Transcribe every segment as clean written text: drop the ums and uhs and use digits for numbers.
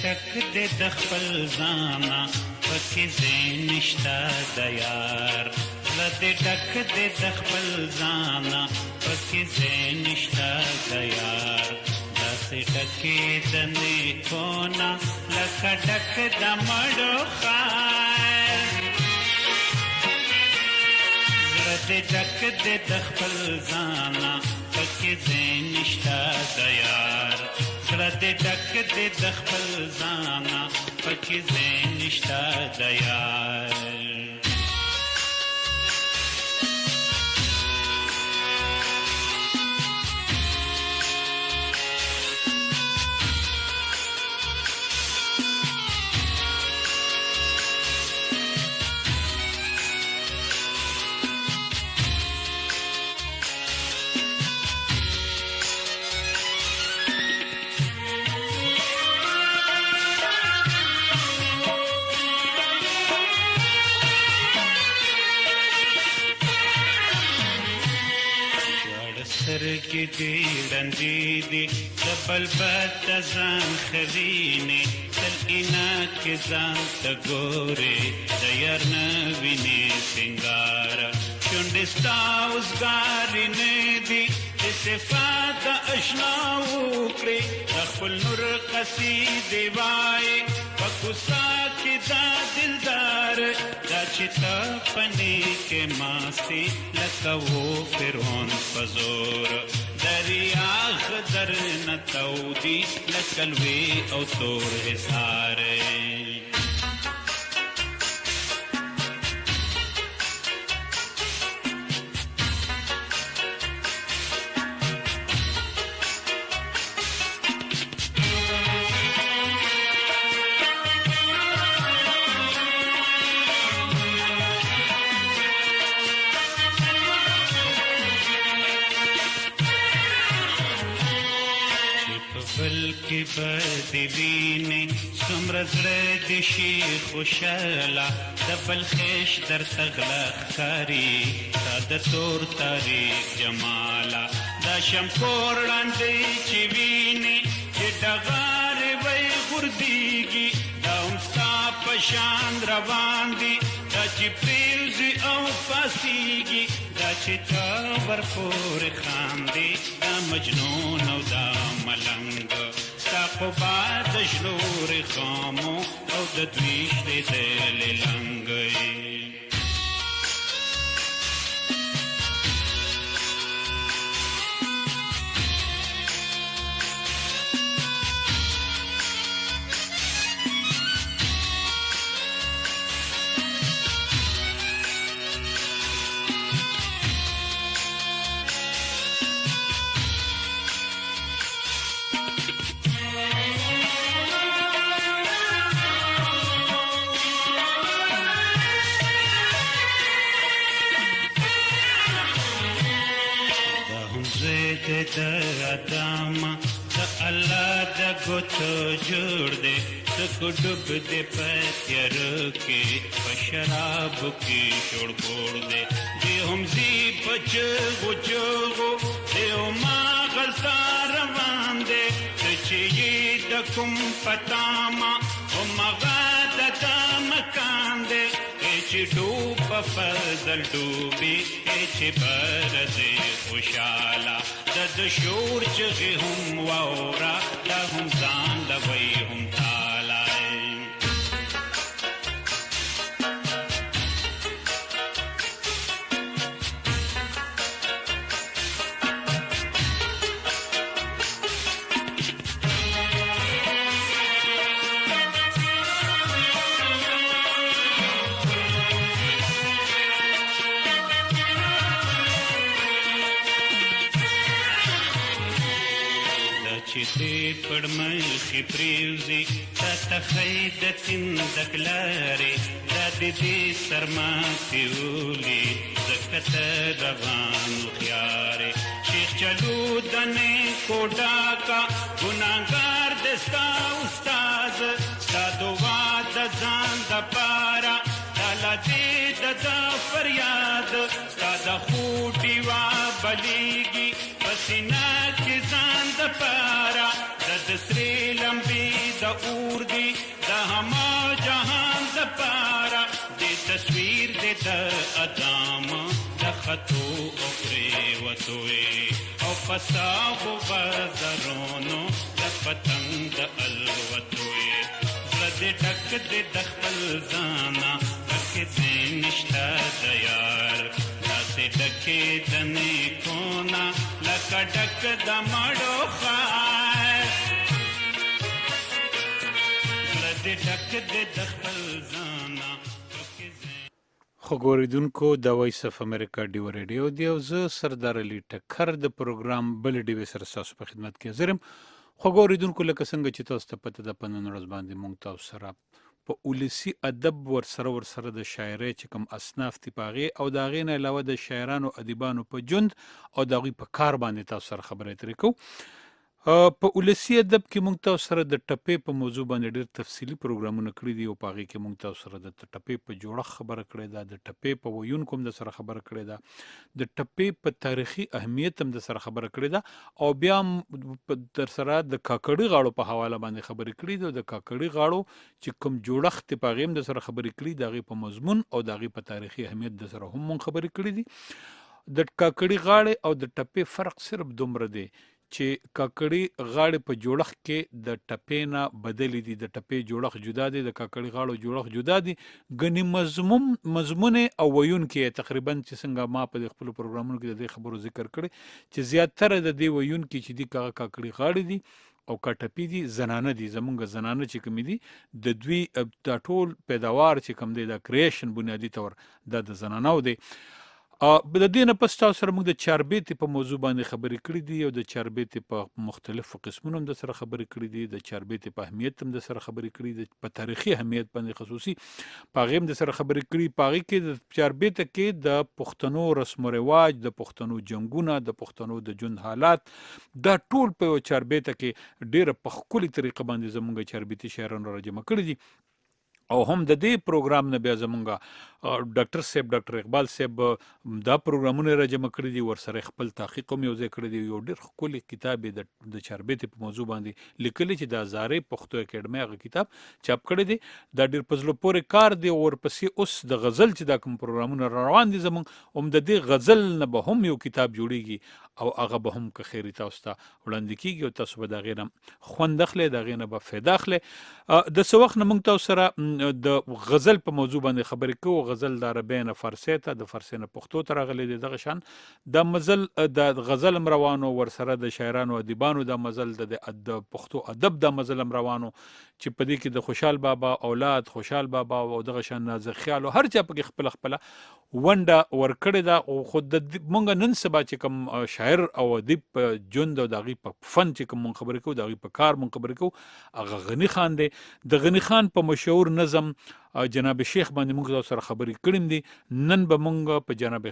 ډک دې د خپل ځانا، پکې ځای نشته د یار. زړه دې ډک دې د خپل ځانا، پکې ځای نشته د یار. داسې ډکې د نیکو نه لکه ډک د مړو ښار. زړه دې ډک دې د خپل ځانا، پکې ځای نشته د یار. زړه دې ډک دې د خپل ځانا، پکې ځای نشته د یار. سترګې دې ړندې دي، د بل بد ځان ښه وینې. تل اینه کې ځان ته ګورې، د یار نه وینې سینګار. شونډې ستا اوزګارې نه دي چې صفات د اشنا وکړي. د خپل نور قصیدې وایې په کوڅه کې دا دلدار. دا چې ته په نیکې ماستې لکه و فرعون په زور، دریا غدر نه تودي لکه لوی او تور حصار. چې په بل کې به دې وینې، څومره زړه دې شي خوشحاله. د بل خېش درته غله ښکاري، تا د تور تاریخ جماله. دا شمکور ړاندې چې وینې، چې ډغارې وی غورځېږي، دا هم ستا په شان روان دي. دا چې پرېوځي او پاسېږي، دا چې تا ورپورې خاندي، دا مجنون او دا ملنګ. ستا قبا د ژلورې خامو او د دوی شلېدلې لنګۍ. دا هم زوی دی د ادمه، د الله د ګوتو جوړ دی. څوک ډوب دی په تیارو کې، په شرابو کې شوړ کوړ دی. دی هم ځي په چغو چغو، دی هم هغلته روان دی. ته چې یې د کوم پتامه، همغه د ده مکان دی. چې ډوب په فضل ډوبي، چې برځي خوشاله، د د شور چغې هم واوره، دا هم ځان لوي هم تاله. دا چې دې پړمخې پرېوځي، تا ته ښایي د تیندک لارې. دا دې دې سرماتې ولي، ځکه ته روان هوښیار یې. شیخ چلو د نیکو ډاکه، ګناهګار دی ستا استاد. ستا دعا د ځان دپاره، تالا دې د ده فریاد. ستا د خور ډیوه بلیږي په سینه کې ځان د پاره، د د سرې لمبې د اور دی د هما جهان د پاره د تصویر د د ادم د خطو او پریوتو او فساغو بازارونو د پتنګ د الوتو. زړه دې ډک دې د خپل ځانه، پکې ځای نشته د یار، داسې ډکې د نیکونه لکه ډک د مړو ښار. زړه دې ډک دې د خپل ځانه، پکې ځای. خوږو اورېدونکو، د وایس اف امریکا ډیوه ریډیو دی او زه سردار علي ټکر د پروګرام بلې ډیوې سره ستاسو په خدمت کې حاضر یم. خوږو اورېدونکو، لکه څنګه چې تاسو ته پته ده، په نن ورځ باندې مونږ تاسو سره په ولسي ادب ورسره د شاعرۍ چې کوم اصناف دي په هغې او د هغې نه علاوه د شاعرانو ادیبانو په ژوند او د هغوی په کار باندې تاسو سره خبرې اترې کوو. په ولسي ادب کې مونږ تاسو سره د ټپې په موضوع باندې ډېر تفصیلي پروګرامونه کړي دي او په هغې کې مونږ تاسو سره د ټپې په جوړښت خبره کړې ده، د ټپې په ویونکو هم د سره خبره کړې ده، د ټپې په تاریخي اهمیت هم د سره خبره کړې ده او بیا هم در سره د کاکړي غاړو په حواله باندې خبرې کړې دي او د کاکړي غاړو چې کوم جوړښت دی په هغې هم د سره خبرې کړي، د هغې په مضمون او د هغې په تاریخي اهمیت د سره هم مونږ خبرې کړې دي. د کاکړي غاړې او د ټپې فرق صرف دومره دی چې کاکړي غاړې په جوړښت کې د ټپې نه بدلې دي، د ټپې جوړښت جدا دی، د کاکړي غاړو جوړښت جدا دی، ګنې مضمون او ویونکي یې تقریبا چې څنګه ما په دې خپلو پروګرامونو کې د دې خبرو ذکر کړی چې زیاتره د دې ویونکي چې دي که هغه کاکړي غاړې دي او که ټپي دي، زنانه دي. زمونږ زنانه چې کومې دي د دوی دا ټول پیداوار چې کوم دی، دا کریشن بنیادي طور دا د زنانو دی. د دې نه پس تاسو سره موږ د چاربیتې په موضوع باندې خبرې کړې دي او د چاربیتې په مختلفو قسمونو هم د سره خبرې کړې دي، د چاربیتې په اهمیت هم د سره خبرې کړې دي، په تاریخي اهمیت باندې خصوصي په هغې هم د سره خبرې کړې. په هغې کې د چاربیته کې د پښتنو رسم و رواج، د پښتنو جنګونه، د پښتنو د ژوند حالات، دا ټول په یوه چاربیته کې ډېره په ښکلې طریقه باندې زموږ چاربیتي شاعرانو راجمع کړي دي. او هم د دې پروګرام نه بیا زمونږ ډاکټر صاحب ډاکټر اقبال صاحب دا پروګرامونه را جمع کړي دي، ورسره خپل تحقیق هم یو ځای کړی دی. یو ډېر ښکلی کتاب یې د چاربیتې په موضوع باندې لیکلی چې د هزارې پښتو اکیډمۍ هغه کتاب چاپ کړی دی. دا ډېر په زړه پورې کار دی. او ورپسې اوس د غزل چې دا کوم پروګرامونه را روان دي زمونږ، هم د دې غزل نه به هم یو کتاب جوړیږي او هغه به هم که خیر تاسو ته وړاندې کیږي او تاسو به د هغې نه خوند اخلئ، د هغې نه به فایده اخلئ. د څه وخت نه موږ تاسو سره د غزل په موضوع باندې خبرې کوو. غزل د عربۍ نه فارسۍ ته، د فارسۍ نه پښتو ته راغلی دی. دغه شان دا مزل د غزل هم روانو، ورسره د شاعرانو ادیبانو دا مزل، د پښتو ادب دا مزل هم روانو چې په دې کې د خوشحال بابا اولاد، خوشحال بابا او دغه شان نازک خیال او هر چا پکې خپله خپله ونډه ورکړې ده. خو د مونږ نن سبا چې کوم شاعر او ادیب په ژوند او د هغوی په فن چې کوم مونږ خبرې کوو، د هغوی په کار مونږ خبرې کوو، هغه غني خان دی. د غني خان په مشهور نظم جناب شیخ باندې مونږ تاسو سره خبرې کړې دي. نن به مونږ په جناب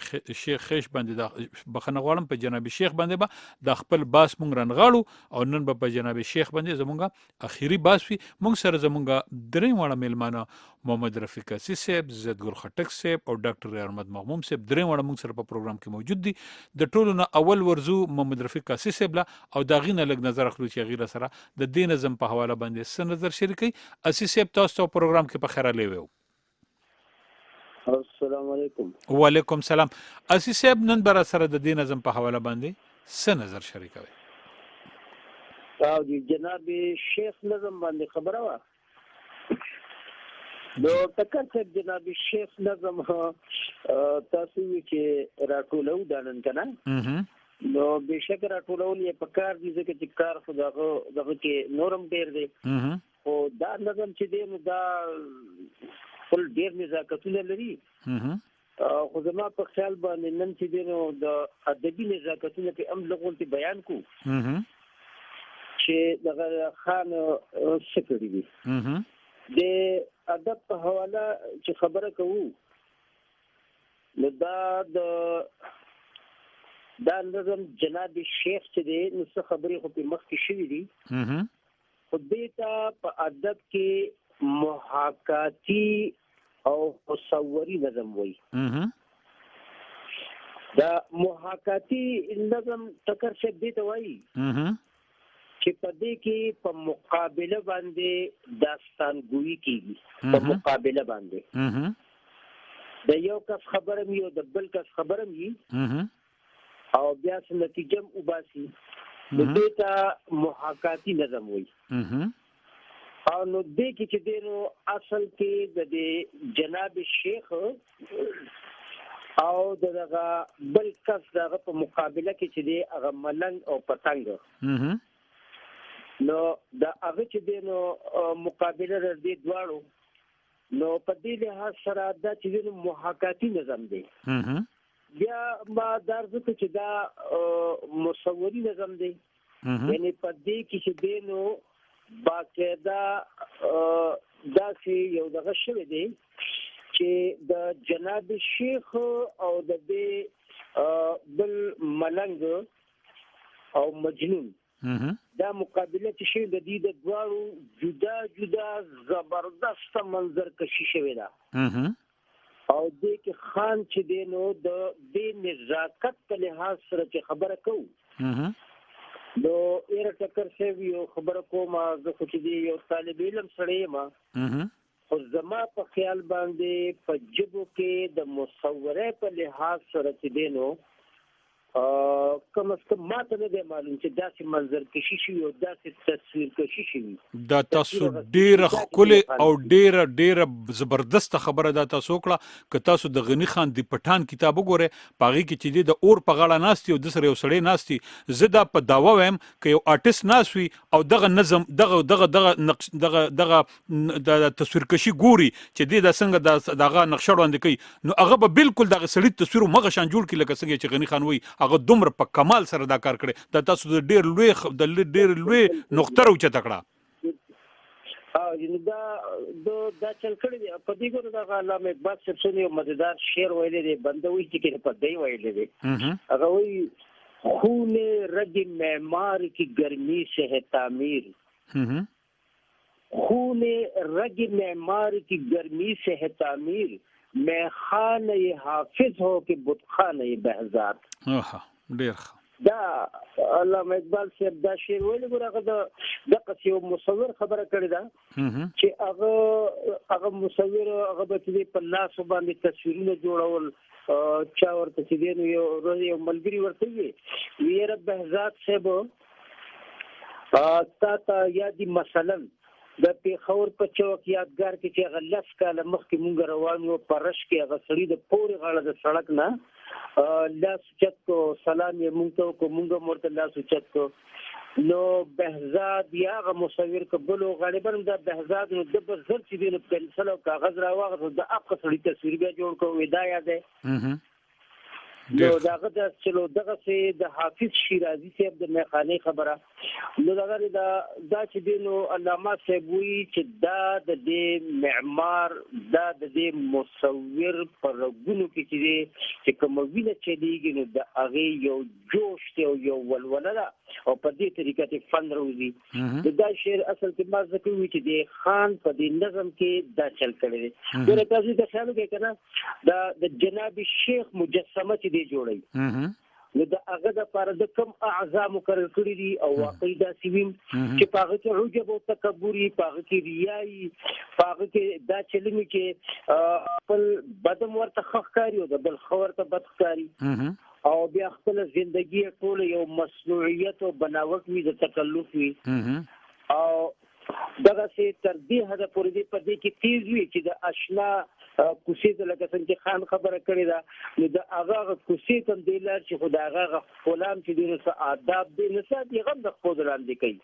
شیخ خیش باندې دا بخښنه غواړم، په جناب شیخ باندې به دا خپل باس مونږ رانغاړو او نن به په جناب شیخ باندې زمونږ اخیری باس وي. مونږ سره زمونږ درې واړه میلمانه محمد رفیق اسی صاحب، زید ګل خټک صاحب او ډاکټر یار احمد مغموم صاحب درې واړه مونږ سره په پروګرام کې موجود دي. د ټولو نه اول ورځو محمد رفیق اسی صاحب له او د هغې نه لږ نظر اخلو چې هغې را سره د دې نظم په حواله باندې څه نظر شریکوي. اسی صاحب، تاسو ته پروګرام کې په خیر راغلی ویو. السلام علیکم. وعلیکم سلام. اسی صاحب، نن به را سره د دې نظم په حواله باندې څه نظر شریکوي؟ او دی جناب شیخ نظم باندې خبره وه. نو ټکر صاحب، جناب شیخ نظم تاسو وی چې راټولو دا نن که نه، نو بېشکه راټولول یې په کار دي، ځکه چې کار خو دغه دغه کې نور هم ډېر دی. خو دا نظم چې دی نو دا خپل ډېر نزاکتونه لري. خو زما په خیال باندې نن چې دی نو د ادبي نزاکتونه پې هم لږ غونتې بیان کو چې دغه خان څه کړي دي. د ادب په حواله چې خبره کوو نو دا د دا نظم جناب شیخ چې دی نو څه خبرې خو پې مخکې شوې دي، خو دې ته په ادب کې محاکاتي او مصوري نظم وایي. دا محاکاتي نظم ټکر صاحب دې ته وایي چې په دې کې په مقابله باندې داستانګویي کیږي، په مقابله باندې د یو کس خبره وي او د بل کس خبره وي او بیا څه نتیجه هم وباسي، نو دې ته محاکاتي نظم وایي. او نو دې کې چې دی نو اصل کې د دې جناب شیخ او دغه بل کس دغه په مقابله کې چې دی هغه ملنګ او پتنګ، نو د هغه چې دی نو مقابله د دې دواړو، نو په دې لحاظ سره دا چې دی نو محاکاتي نظم دی. بیا ما دا ځکه چې دا مصوري نظم دی، یعنی په دې کې چې دی نو باقاعده داسې یو دغه شوی دی چې د جناب شیخ او د دې بل ملنګ او مجنون دا مقابله چې شوې د دې د دواړو جدا جدا زبردست منظر کشي شوې ده. او دې کې خان چې دی نو د دې نزاکت په لحاظ سره چې خبره کوو، نو یاره ټکر صاحب یو خبره کوم، زه خو چې دی یو طالب علم سړی یم، خو زما په خیال باندې په ژبو کې د مصورې په لحاظ سره چې دی نو کم از کم ما ته نه دی معلوم چې داسې منظر کشي شوي او داسې تصویر کشي شوي. دا تاسو ډیره ښکلې او ډیره ډیره زبردسته خبره دا تاسو وکړه. که تاسو د غني خان دی پټان کتاب وګورئ، په هغې کې چې دی د اور په غاړه ناست او د سره یو سړی ناست وي، زه دا په دعوه وایم که یو آرټیست ناست وي او دغه نظم دغه دغه دغه نقش دغه دغه د تصویر کشي ګوري چې دی دا څنګه دغه نقشه وړاندې کوي، نو هغه به بالکل دغه سړي تصویر مغه شان جوړ کړي لکه څنګه چې غني خان وایي. هغه دومره په کمال سره دا کار کړی. دا تاسو د ډیر لوی د ډیر لوی نقطه راوچته کړه. او دا د دا چل کړی دی په دې ګوره، دغه علامه اقبال صاحب څونه یو مزیدار شعر ویلی دی، بنده وایي چې کې په دی ویلی دی، هغه وایي خون رگ معمار کی گرمی سے ہے تعمیر، خون رگ معمار کی گرمی سے ہے تعمیر، میں خانه حافظ هو که بت خانه بهزاد. ډیر ښه. دا علامه اقبال صاحب دا شعر ویلی. ګوره هغه د دقسې یو مصور خبره کړې ده چې هغه هغه مصور هغه به چې په لاسو باندې تصویرونه جوړول، چا ورته چې دی نو یو ورځ یو ملګري ورته وي یاره بهزاد صاحب تا ته یادي مثلا د پېښور په چوک یادګار کې چې هغه 10 کاله مخکې مونږ روان یو، په رش کې هغه سړي د پورې غاړه د سړک نه لاس اوچت کو، سلام یې مونږ ته وکړو، مونږ هم ورته لاس اوچت کو، نو بهزاد یا هغه مصور که بل و، غالبا دا بهزاد، نو ده به زر چې دی نو پنسل او کاغذ راواخیست، د هغه سړي تصویر بیا جوړ کړو، وایي دا یاد دی. نو داغه د چلو دغه سي د حافظ شیرازي صاحب د میخانه خبره، نو دغه دا دا چې دی نو علامه صاحب وی چې دا د دې معمار دا د دې مصور پر رګونو کې چې دی چې کوم وینه چلیږي نو د هغه یو جوش دی او یو ولوله ده او په دې طریقه کې فن روزي. د دا شعر اصل کې ما ځکه وی چې د خان په دې نظم کې دا چل کړی دی. ګوره تاسو ته خیال وکړئ کنه، دا د جناب شیخ مجسمه چې دی جوړی نو د هغه د پاره د کم اعضاء مقرر کړی دي او واقعي داسې وي چې په هغه کې عجب او تکبر، په هغه کې ریايي، په هغه کې دا چلنې چې خپل بدم ورته ښه ښکاري او د بل ښه ورته بد ښکاري، او بیا خپل زندگی ټول یو مصنوعیت او بناوت وي، د تکلف وي، او دغه سي تر دې حده پورې دې په دې کې تیز وي چې د اشنا کوڅې ته لکه څنګه چې خان خبره کړې ده نو د هغه هغه کوڅې ته هم دی لاړ شي، خو د هغه هغه غلام چې دی نو څه آداب دی نو څه دي هغه هم د خپو د لاندې کوي،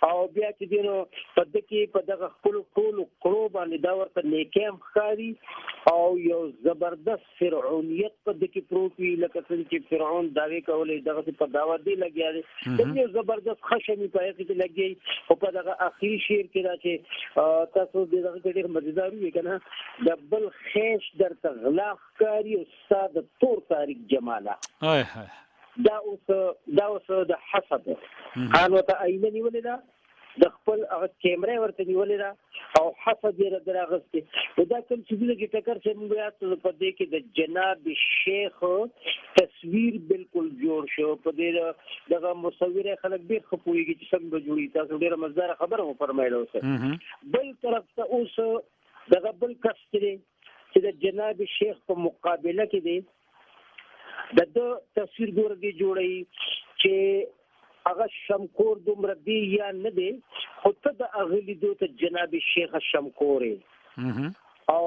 او بیا چې دی نو په ده کې په دغه خپلو ټولو کړو باندې دا ورته نیکی هم ښکاري او یو زبردست فرعونیت په ده کې پروت وي، لکه څنګه چې فرعون دعوې کولې دغسې په دعوه دی لګیا دی، د یو زبردست خشم یې په هغې کې لګیا، خو په دغه اخري شعر کې دا چې تاسو د دغه کې ډېر مزېدار وي که نه، د بل خیش درته غلا ښکاري او ستا د تور تاریک جماله. دا اوس دا اوس د حسد خان ورته آینه نیولې ده. د خپل هغه کیمره ورته نیولې ده او حسد یې راغستې. نو دا کوم څیزونه چې ټکر صاحب موږ یاد په دې کې د جناب شیخ تصویر بالکل جوړ شو. په دې دغه مصور خلک ډېر ښه پوهېږي چې څنګه جوړېږي. تاسو ډېره مزداره خبره وفرمایله. اوس بل طرف ته اوس دغه بل کس دی چې د جناب شیخ په مقابله کې دی، د ده تصویر ګوره دی جوړوي چې هغه شمکور دومره دی یا نه دی، خو ته د هغه لیدو ته جناب شیخ شمکور یې. او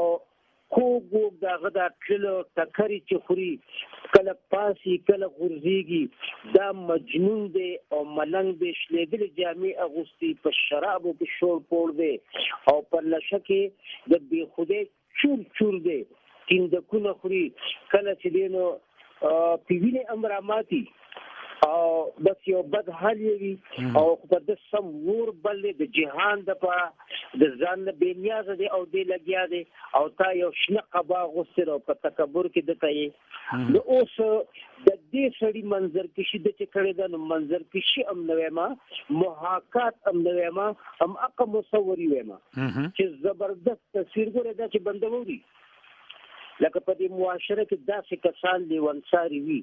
کوږ ووږ د هغه دا تللو ټکرې چې خوري، کله پاسي کله غورځېږي، دا مجنون دی او ملنګ دی، شلېدلې جامې اغوستي، په شرابو کې شور پوړ دی او په نشه کې د بې خودۍ چور چور دی، تیندکونه خوري، کله چې دی نو په وینې هم راماتي او بس یو بد حال یې وي او په ده سم ور بل دی د جهان دپاره، د ځان نه بې نیازه دی او دی لګیا دی او تا یو شنه قبا اغوستې ده او په تکبر کې ده ته یې. نو اوس د دې سړي منظر کشي ده چې کړې ده، نو منظر کشي هم نه وایم، محاکات هم نه وایم، هم هغه مصوري وایم چې زبردست تصویر ګوره دا چې بنده ووري. لکه په دې معاشره کې داسې کسان لیونساري وي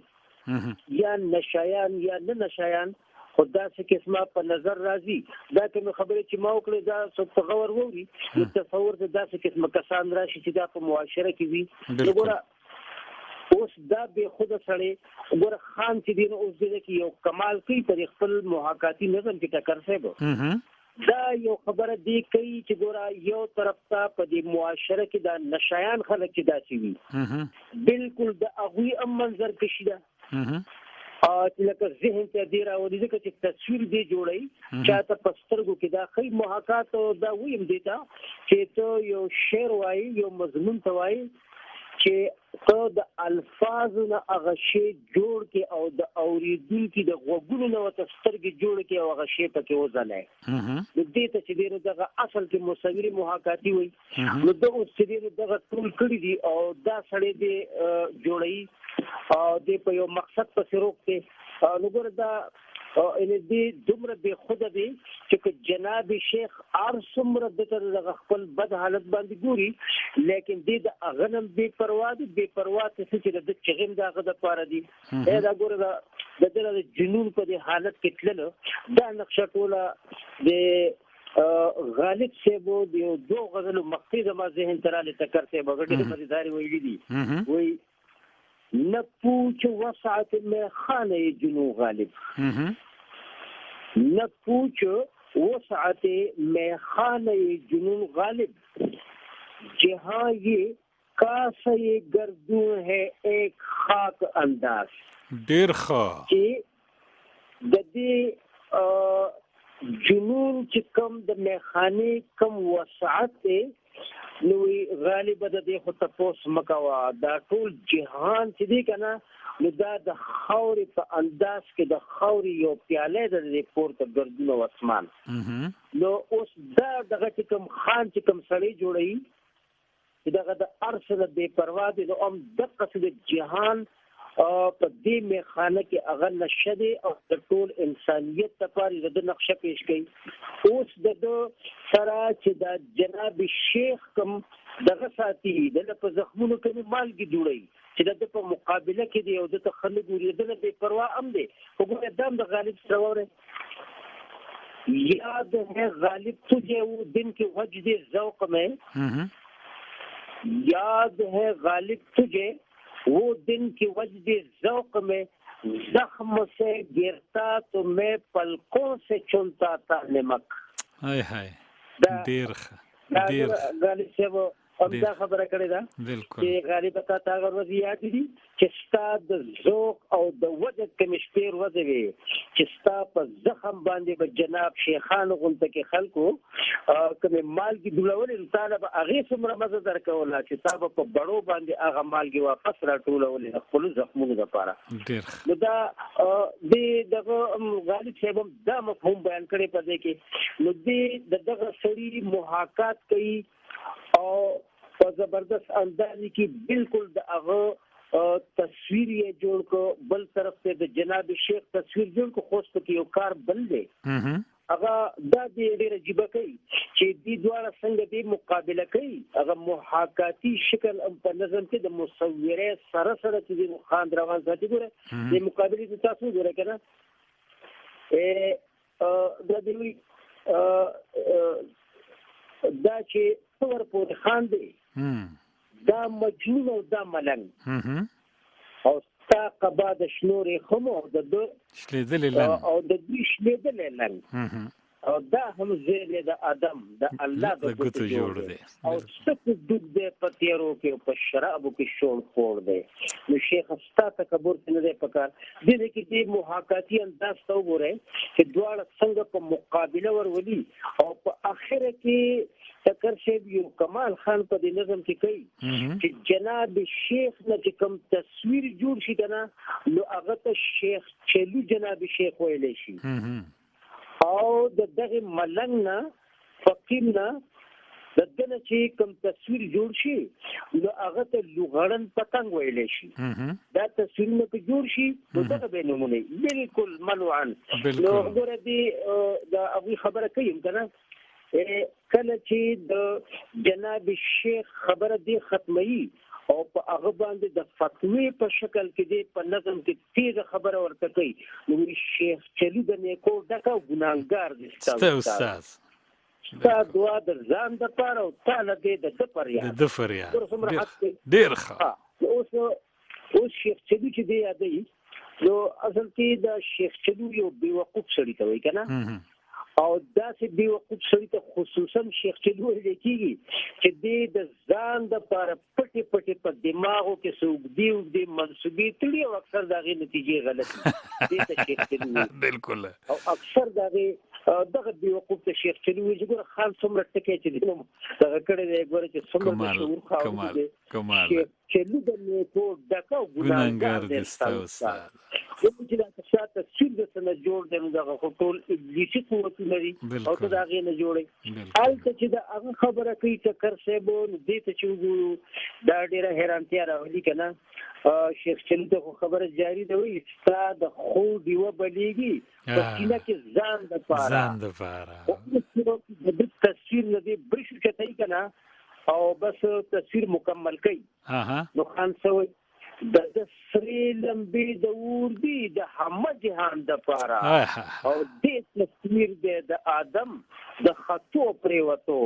یا نشایان یا نه نشایان، خو داسې قسمه په نظر راځي. دا کومې خبرې چې ما وکړې دا څوک په غور ووري نو تصور ته داسې قسمه کسان راشي چې دا په معاشره کې وي. نو ګوره اوس دا بې خوده سړی ګوره خان چې دی نو اوس دې کې یو کمال کوي پر خپل محاکاتي نظم کې ټکر صاحب. دا یو خبره دی کوي چې ګوره یو طرف ته په دې معاشره کې دا نشایان خلک چې داسې وي بالکل د هغوی هم منظر کشي ده چې لکه ذهن ته دی راولي، ځکه چې تصویر دی جوړوي چاته په سترګو کې دا ښیي. محاکات دا ویم دی ته چې ته یو شعر وایي، یو مضمون ته وایي چې ته د الفاظو نه هغه شی جوړ کړې او د اورېدونکي د غوږونو نه ورته سترګې جوړې کړې او هغه شی پکې وځلوې. نو دې ته چې دی نو دغه اصل کې مصوري محاکاتي وایي. نو ده اوس چې دی نو دغه ټول کړي دي او دا سړی دی جوړوي او دی په یو مقصد پسې روک دی. نو ګوره دا یعنې دی دومره بې خوده دی چې که جناب شیخ هر څومره ده ته دغه خپل بد حالت باندې ګوري، لیکن دی د هغه نه بې پروا دی. بې پروا ته څه چې د ده چغې هم د هغه دپاره دي. دا ګوره دا د ده د جنون په دې حالت کې تللو دا نقشه ټوله د غالب صاحب د یو دوو غزلو مقطع زما ذهن ته راغلې. ټکر صاحب هغه ډېرې مزېدارې ویلي دي. وایي نه پوچ وسعت میخانه جنو غالب، نه پوچ وسعت میخانه جنون غالب، جہاں یہ کاسه گردوں ہے ایک خاک انداز. ډیر ښه. چې د دې جنون چې کوم د میخانې کوم وسعت دی، نو غالبه د دې خو تپوس مه کوه. دا ټول جهان چې دی که نه، نو دا د خاورې په انداز کې د خاورې یو پیاله ده د دې پورته ګردونه او اسمان. نو اوس دا دغه چې کوم خان چې کوم سړی جوړوي چې دغه د هر څه نه بې پروا دی، نو هم دقسې د جهان په دې میخانه کې هغه نشه دی او د ټول انسانیت لپاره د ده نقشه پیش کوي. اوس د ده سره چې دا جناب شیخ کوم دغه ساتي، د ده په زخمونو کې مالګې جوړوي چې د ده په مقابله کې دی او ده ته ښه نه ګوري، د ده نه بې پروا هم دی. خو ګوره دا هم د غالب سره واورئ. یاد ہے غالب تجھے وہ دن کے وجد ذوق میں، یاد ہے غالب تجھے وہ دن کی وجد ذوق میں، زخم سے گرتا تو میں پلکوں سے چنتا تھا نمک. ہائے ہائے، ډیر ښه، ډیر ښه. غالب صاحب هم دا خبره کړې ده بالکل چې غالب ته تا هغه ورځ یاد دي چې ستا د ذوق او د وجد کومې شپې ورځې وې چې ستا په زخم باندې به جناب شیخانو غونته کې خلکو کومې مالګې جوړولې، نو تا له به هغې څومره مزه درکوله چې تا به په بړو باندې هغه مالګې واپس راټولولې د خپلو زخمونو دپاره. ډېر ښه. نو دا دې دغه غالب صاحب هم دا مفهوم بیان کړی په دې کې. نو دې د دغه سړي محاکات کوي او په زبردست انداز کې بالکل د هغه تصویر یې جوړ کړ. بل طرف ته د جناب شیخ تصویر جوړ کړ، خو اوس پکې یو کار بل دی. هغه دا دی ډېر عجیب کوي چې دی دواړه څنګه دی مقابله کوي. هغه محاکاتي شکل هم په نظم کې د مصوره سره سره چې د خان روان ساتي. ګوره د مقابلې ته تاسو ګوره کنه، دا دی دا چې ور پورې خان دی، دا مجنون او دا ملنګ، او ستا قبا د شنو ریښمو او د ده شلېدلې لنګ، او د دوی شلېدلی لنګ، او دا هم زوی دی د ادم د الله د ګوتو جوړ دی، او څه ډوب دی په تیرو کې او په شرابو کې شوړ خوړ دی. نو شیخ ستا تکبر ته نه دی پکار. دې ځای کې دې محاکاتي انداز ته وګورئ چې دواړه څنګه په مقابله ورولي، او په اخره کې ټکر صاحب یو کمال خان په دې نظم کې کوي چې جناب شیخ نه چې کوم تصویر جوړ شي کنه، نو هغه ته شیخ چلو جناب شیخ ویلی شي، او د دغه ملنګ نه فقیر نه د ده نه چې کوم تصویر جوړ شي نو هغه ته لوغړن پتنګ ویلی شي. دا تصویرونه که جوړ شي نو دغه به نمونه بالکل منوعا. نو ګوره دې د هغوی خبره کوي هم که نه، کله چې د جناب شیخ خبره دې ختموي او په هغه باندې د فتوی په شکل کې دې په نظم کې تیزه خبره ورته کوي، نو وایي شیخ چلو د نیکو ډکه او ګناهګار دی ستا استاد، ستا دعا د ځان دپاره او تا له دې د ده فریاد، د ده فریاد. ډېر ښه. اوس شیخ چلو چې دی یادوي، نو اصل کې د شیخ چلو یو بېوقوف سړي ته وایي که نه، او داسې بېوقوف سړي ته خصوصا شیخ چلو ویل کېږي چې دی د ځان دپاره پټې پټې په دماغو کې څه اوږدې اوږدې منصوبې تړي، او اکثر د هغې نتیجې غلطې دي. دې ته شیخ چلو وایي. بالکل. او اکثر د هغې دغه بېوقوف ته شیخ چلو وایي چې ګوره خان څومره ټکی چې دی نو دغه کړی دی، ګوره چې څومره د شعور خاوند دی. کمال. شیخ چلو د نیکو ډکه او ګناهګار ګناهګار دی دی ستا ستا استاد. استاد. کوم چې دا ستا تصویر د څه نه جوړ دی، نو دغه خو ټول ابلیسي قوتونه دي، او ته د هغې نه جوړوې. هلته چې د هغه خبره کوي ټکر صاحب، نو دې ته چې وګورو دا ډېره حیرانتیا راولي که نه. شیخ چلو ته خو خبره جاري ده، وایي ستا د خو ډیوه بلېږي په سینه کې ځان دپاره، ځان دپاره. خو اوس چې د ده تصویر له دې برش اوچتوي که نه، او بس تصویر مکمل کوي. نو خان څه وایي؟ د ده سرې لمبې د اور دي د همه جهان دپاره، او دې تصویر دی د آدم د خطو پرېوتو،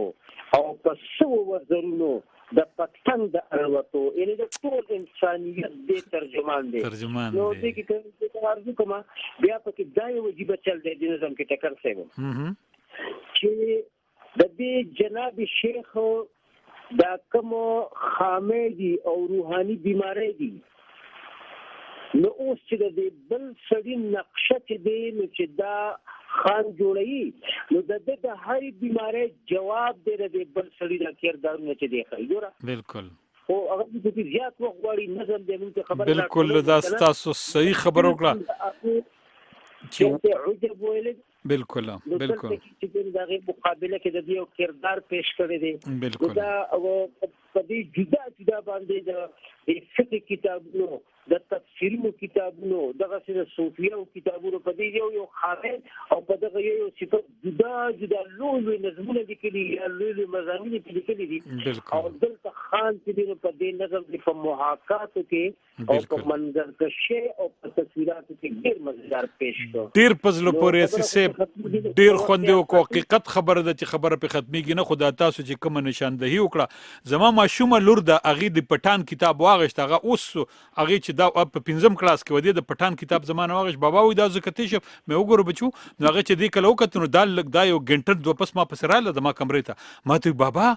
او په سوو وزرونو د پتنګ د الوتو، یعنې د ټول انسانیت دې ترجمان دی. ترجمان نو دی. دې کې که عرض وکړم، بیا پکې دا یو عجیبه چل دی دې نظم کې ټکر صاحب، چې د دې جناب شیخ دا کوم خامې دي او روحاني بیمارۍ دي، نو اوس چې د دې بل سړي نقشه چې دی، نو چې دا خان جوړوي، نو د ده د هرې بیمارۍ جواب دی د دې بل سړي د کردارونه چې دی ښایي. ګوره. بالکل. خو هغه پکې زیات وخت غواړي، نظم دی، موږ ته خبره بالکل، دا ستاسو صحیح خبره وکړه چې عجب ویل. بالکل بالکل. چې د هغې مقابله کې د دې یو کردار پیش کړی دی. بالکل. دا په دې جدا جدا باندې د فقه کتابونو، د تفسیرونو کتابونو، دغسې د صوفیو کتابونو، په دې یو یو خامې او په دغه یو یو صفت جدا جدا لوی لوی نظمونه لیکلي یا لوی لوی مضامین یې پرې لیکلي دي. او دلته خان چې دی نو په دې نظم کې په محاکاتو کې او په منظرکشۍ او په تصویراتو کې ډېر مزیدار پیش کړ. ډېر په زړه پورې اسی صاحب، ډېر خوند یې وکړو. حقیقت خبره ده چې خبره پرې ختمېږي نه، خو دا تاسو چې کومه نشاندهي وکړه، زما ماشومه لور ده، هغې د پټان کتاب واغېست، هغه اوس هغې چې دا په پنځم کلاس کې وه، دې د پټان کتاب زما نه واغېست، بابا وایي دا زه کتی شم، مې وګوره بچو. نو هغه چې دې کله وکتل، نو دا لږ دا یو ګنټه دوه پس ما پسې راغله زما کمرې ته، ما ته وایي بابا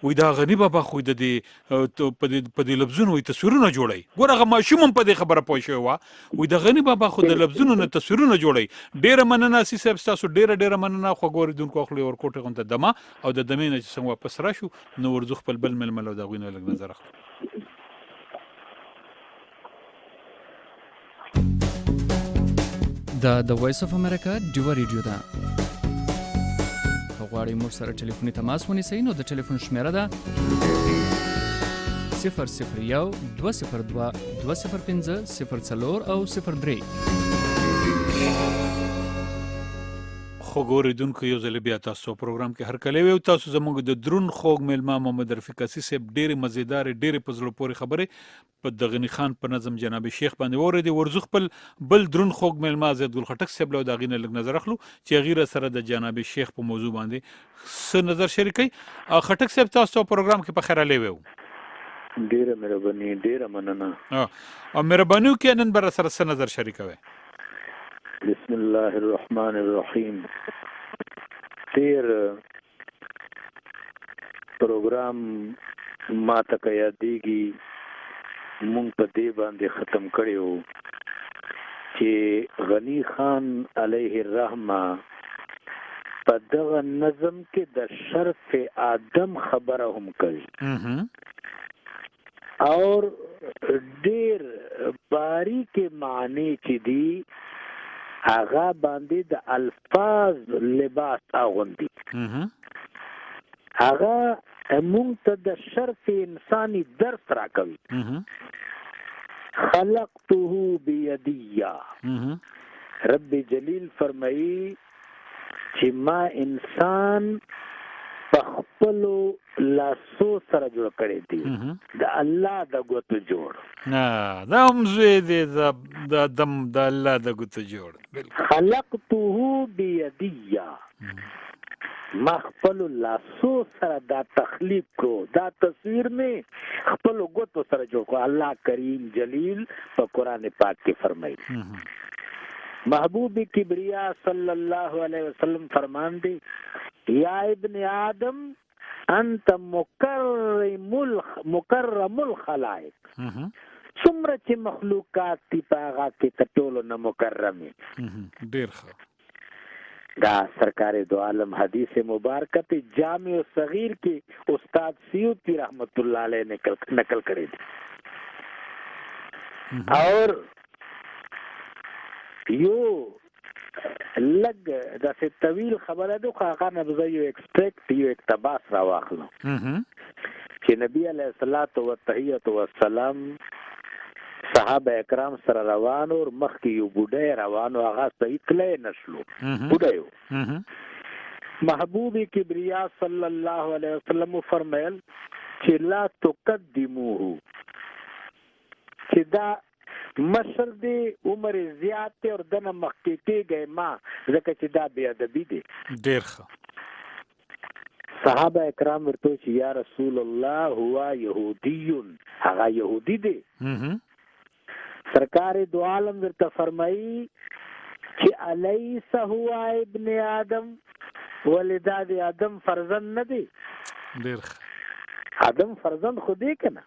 وایي دا غني بابا خو د دې په دې لفظونو وایي تصویرونه جوړوي. ګوره هغه ماشوم هم په دې خبره پوه شوی وه، وایي د غني بابا خو د لفظونو نه تصویرونه جوړوي. ډېره مننه اسی صاحب، ستاسو ډېره ډېره مننه. خوږو اورېدونکو اخلو یو ورکوټی غونته دمه، او د دمې نه چې څنګه واپس راشو نو ورځو خپل بل مېلمه له د هغوی نه لږ نظر اخلو. دا د وایس اف امریکا ډیوه ریډیو ده. که غواړئ موږ سره ټلیفوني تماس ونیسئ نو د ټلیفون شمیره ده 001 202 205 04 او 03. خوږو اورېدونکو یو ځل بیا تاسو پروګرام کې هرکلی ویو. تاسو زموږ د درون خوږ میلمه محمد رفیق عسی صاحب ډېرې مزیدارې، ډېرې په زړه پورې خبرې په د غني خان په نظم جناب شیخ باندې واورېدې. ورځو خپل بل درون خوږ میلمه زید ګل خټک صاحب له د هغې نه لږ نظر اخلو چې هغې را سره د جناب شیخ په موضوع باندې څه نظر شریکوي. خټک صاحب، تاسو پروګرام کې په خیر راغلی ویو. ډیره مهرباني، ډیره مننه. او مهرباني وکړئ، نن به را سره څه نظر شریکوي؟ بسم الله الرحمن الرحیم. تیر پروګرام ما ته که یادېږي، مونږ په دې باندې ختم کړی وو چې غني خان علیه الرحمه په دغه نظم کې د شرف آدم خبره هم کوي اور ډیر باریک معنی چې دي، هغه باندې د الفاظ لباس اغوندي. هغه مونږ ته د شرف انساني درس راکوي. خلقته بيدیا، رب جلیل فرمایي چې ما انسان په خپلو لاسو سره جوړ کړی دی، د الله د ګوتو جوړ. دا هم زوی دی د آدم، د الله د ګوتو جوړ. خلقته بيدیا، ما خپل لاسو سره دا تخلیق کړو، دا تصویر می خپل ګوتو سره جوړ کړو، الله کریم جلیل په قرآن پاک کې فرمایي. محبوب کبریا صلی الله علیه وسلم فرمان دی، یا ابن آدم انت مکرم الخلائق، څومره چې مخلوقات دي په هغه کې ته ټولو نه مکرم یې. ډېر ښه. دا سرکار دو عالم حدیث مبارکه ته جامع صغیر کې استاد سیوطی رحمت الله علیه نقل کړی دی. اور یو لږ داسې طویل خبره ده، خو هغه نه به زه یو ایکسټریکټ، یو اقتباس راواخلم چې نبی علیه الصلاة والتحیة والسلام صحابه اکرام سره روان اور مخکې یو بوډی روان و، هغه صحیح تللی نه شلو، بوډی و. محبوب کبریا صلی الله علیه وسلم وفرمیل چې لا تقدموه، چې دا مشر دی، عمر یې زیات دی او دنه مخکې کېږی ما، ځکه چې دا بې ادبي دی. ډېر ښه. صحابه اکرام ورته چې یا رسول الله هو یهودی، هغه یهودي دی. سرکار دو عالم ورته فرمایي چې الیس هو ابن آدم، ولې دا د آدم فرزند نه دی؟ ډېر ښه. آدم فرزند خو دی که نه؟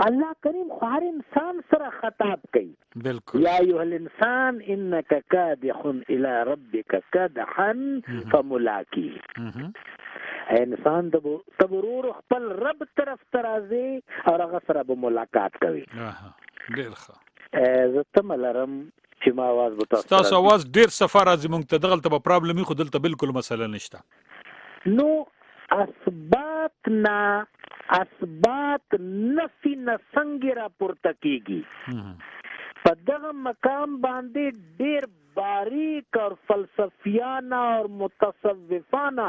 الله کریم خو هر انسان سره خطاب کوي. یا ایها الانسان انک کادح الی ربک کدحا فملاقی. انسان ته ورور خپل رب طرف ته راځي او هغه سره به ملاقات کوي. ډېر ښه. زه تمه لرم چې ما आवाज به تاسو ستاسو आवाज ډېر صفا راځي مونږ ته. دغلته به پرابلم وي، خو دلته بالکل مسله نشته. نو اثبات نه اثبات نفي نه څنګه را پورته کیږي؟ په دغه مقام باندې ډیر باریک او فلسفیانه او متصوفانه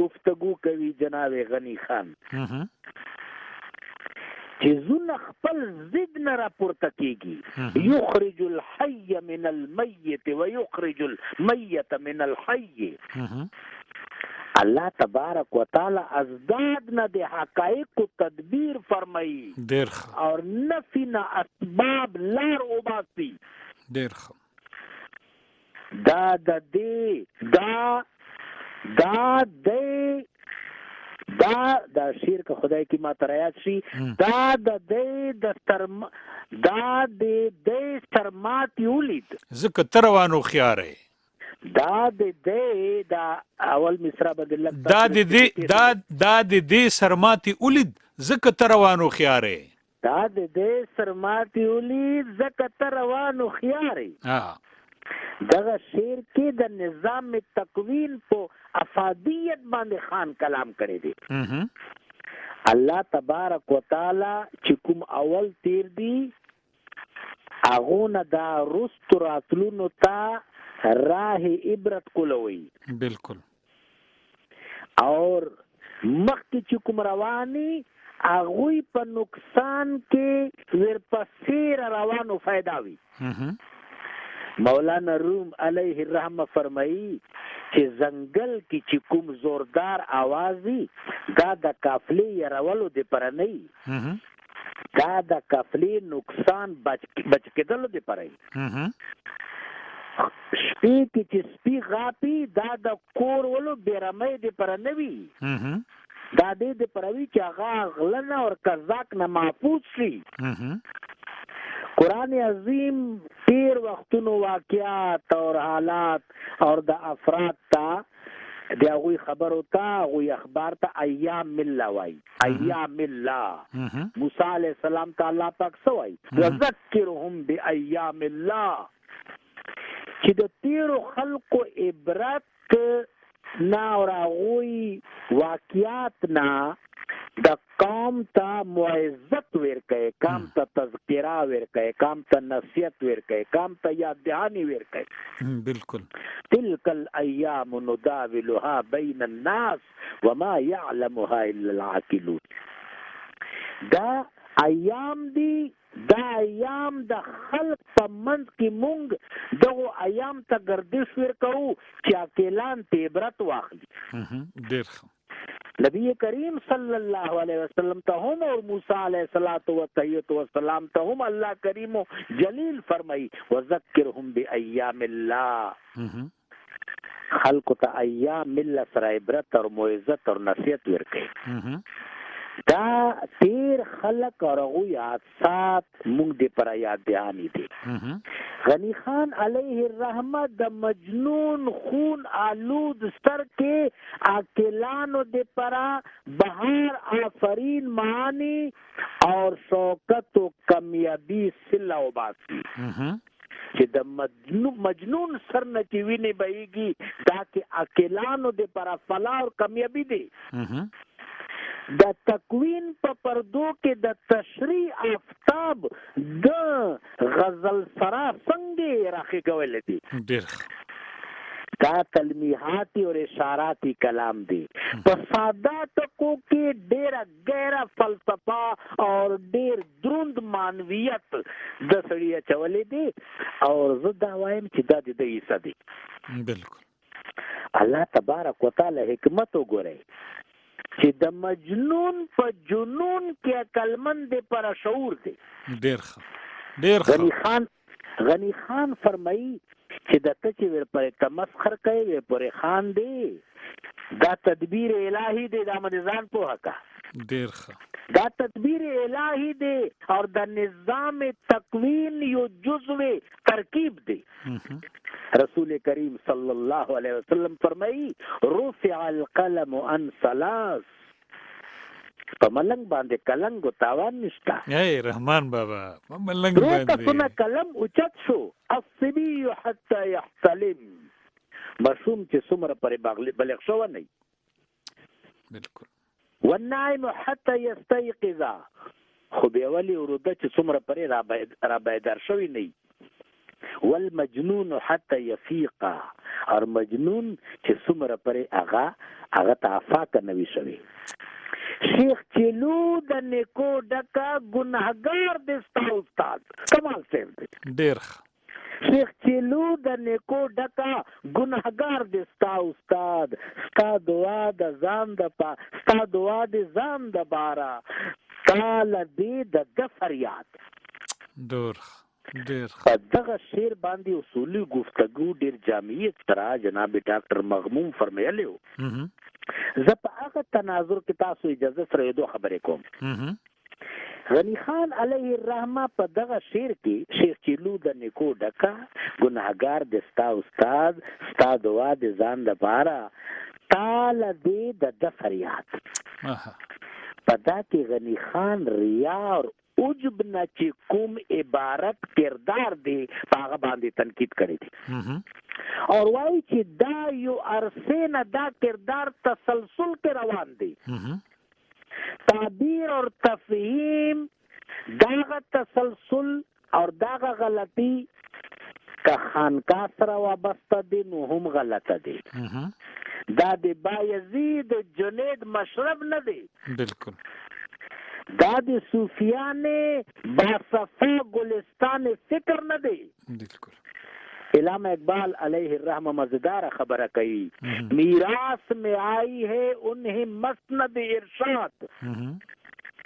گفتگو کوي جناب غنی خان، چې زونه خپل ضد نه را پورته کیږي. یخرج الحي من المیت ويخرج المیت من الحي. الله تبارک وتعالى ازداد نه د حقایق تدبیر فرمایي. ډیر ښه. او نفي نه اسباب لار وباسي. ډیر ښه. دا د دې دا دا دې دا دا شعر که خدای کی ما ته یاد شي، دا د دې د سرم دا د دې سرماتي ولید ځکه ته روان هوښیار یې. دا د دې دا اول مصرع به د لږ دا د دې دا دا د دې سرماتي ولید ځکه ته روان هوښیار یې. دا د دې سرماتي ولید ځکه ته روان هوښیار یې. دغه شعر کې د نظام تکوین په افادیت باندې خان کلام کړی دی. الله تبارک وتعالى چې کوم اول تیر دی، هغو نه دا وروستو راتلونو ته راه عبرت کولوي. بالکل. اور مخکې چې کوم رواني هغوی په نقصان کې ورپسې را روانو فایده وي. مولانا روم علیه الرحمه فرمایي چې ځنګل کې چې کوم زوردار اواز وي دا د قافلې یرولو دپاره نه وي، دا د قافلې نقصان بچ کېدلو دپاره وي. شپې کې چې سپي غاپي دا د کور ولو بېرمۍ دپاره نه وي، دا دې دپاره وي چې هغه غله نه او قزاق نه محفوظ شي. قرآن عظیم تیر وختونو واقعات او حالات او د افراد ته د هغوی خبرو ته هغوی اخبار ته ایام الله وایي. ایام الله. موسی علیه السلام ته الله پاک څه وایي؟ وذکرهم بایام الله، چې د تیرو خلقو عبرت نه او هغوی واقعات نه د قوم ته معزت ورکوي، قوم ته تذکره ورکوي، قوم ته نصیحت ورکوي، قوم ته یاد دهاني ورکوي. بالکل. تلك الایام نداولها بین الناس وما يعلمها الا العاقلون. دا ایام دي، دا ایام د خلق په منځ کې مونږ دغو ایام ته ګردش ورکوو چې عاقلان ته عبرت واخلي. ډېر ښه. نبی کریم صلی الله علیه وسلم ته هم او موسی علیه الصلاۃ والسلام ته هم الله کریم جلیل فرمایي وذکرهم بایام الله. خلق ته ایام الله سره عبرت او موعظت او نصیحت ورکوي. دا تیر خلق او هغوی حادثات مونږ دې پر یاد دهاني دي. غني خان علیه الرحمه د مجنون خون آلود سر کې عاقلانو دې پرا بهار آفرین معانی اور شوکت و کامیابی صله وباسي. چې د مجنون سر نه چې وینې بهیږي دا کې عاقلانو دې پرا فلاح او کامیابي دی. د تکوین په پردو کې د تشریح آفتاب د غزل سرا څنګه راخې کولې دي. ډېر ښه. دا تلمیحاتي او اشاراتي کلام دی. په ساده ټکو کې ډېره ګهره فلسفه او ډېر دروند معنویت د سړي اچولې دی. او زه دا وایم چې دا د ده حصه دی. بالکل. الله تبارک وتعالی حکمت وګورئ چې د مجنون په جنون کې عقلمند دی پر شعور دی. ډېر ښه، ډېر ښه. غني خان فرمایي چې د ته چې ور پرې تمسخر کوي ور پرې خان دی، دا تدبیر الهي دی، دا مې ځان پوهه کا. ډېر ښه. دا تدبیر الهي دی او د نظام تکوین یو جزو ترکیب دی. رسول کریم صلی الله علیه وسلم فرمایي رفع القلم عن ثلاث. په ملنګ باندې کلنګ او تاوان نشته. ای رحمان بابا، په ملنګ درو باندې کسونه قلم اوچت شو، الصبي حتی يحتلم، ماشوم چې څومره پرې بالغ شوی نه. بالکل. والنائم حتی يستيقظ، خو بیا ولې وروده چې څومره پرې را بیدار شوی نه. والمجنون حتی يفيق، اور مجنون چې څومره پرې هغه ته آفاقه نه وي شوی. شیخ چلو د نیکو ډکه ګناهګار دی ستا استاد، کمال صاحب دی. ډېر ښه. شیخ چلو د نیکو ډکه ګناهګار دی ستا استاد، ستا دعا د ځان د پا، ستا دعا د ځان د باره، تا له دې د ده فریاد. ډېر ښه، ډېر ښه. په دغه شعر باندې اصولي ګفتګو ډېر جامعیت سره جناب ډاکټر مغموم فرمایلی و. زه په هغه تناظر کې تاسو اجازه سره یو دوه خبرې کوم. غني خان علیه الرحمه په دغه شعر کې شیخ چلو د نیکو ډکه ګناهګار د ستا استاد، ستا دعا د ځان دپاره، تا له دې د ده فریاد. په دا کې غني خان ریا او عجب نه چې کوم عبارت کردار دی په هغه باندې تنقید کړی دی. اور وایي چې دا یو عرصې نه دا کردار تسلسل کې روان دی. تعبیر اور تفهیم داغه تسلسل اور داغه غلطی که خانقاه سره وابسته دی نو هم غلطه دی. دا د بایزید جنید مشرب نه دی. بالکل. دا د صوفیان باصفا ګلستان فکر نه دی. بالکل. علامہ اقبال علیہ الرحمہ مزیدار خبره کوي، میراث میں آئی ہے انہیں مسند ارشاد،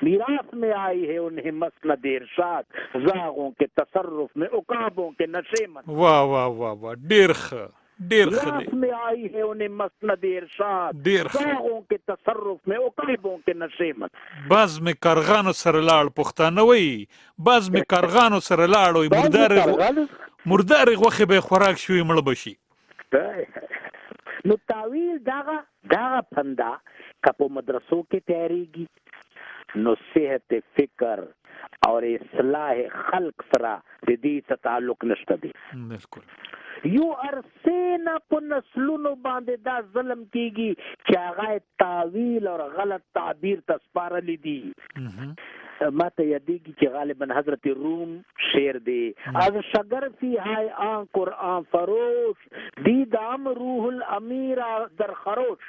میراث میں آئی ہے انہیں مسند ارشاد، زاغوں کے تصرف میں عقابوں کے نشیمن. واه واه واه واه، ډیر ښه، ډیر ښه دی. میراث میں آئی ہے انہیں مسند ارشاد، ډیر ښه. زاغوں کے تصرف میں عقابوں کے نشیمن. باز مې کارغانو سره لاړ، پښتانه وایي باز مې کارغانو سره لاړ، وایي مردارې غوښې به یې خوراک شوي، مړه به شي. نو تاویل دغه دغه پنده که په مدرسو کې تیاریږي نو صحت فکر او اصلاح خلق سره د دې څه تعلق نشته دی. بالکل. یو عرصې نه په نسلونو باندې دا ظلم کیږي چې هغه تاویل او غلط تعبیر ته سپارلي دي. ما ته یادېږي چې غالبا حضرت روم شعر دی، از شګرفي های آن قرآن فروش دیدام روح الامیر در خروش.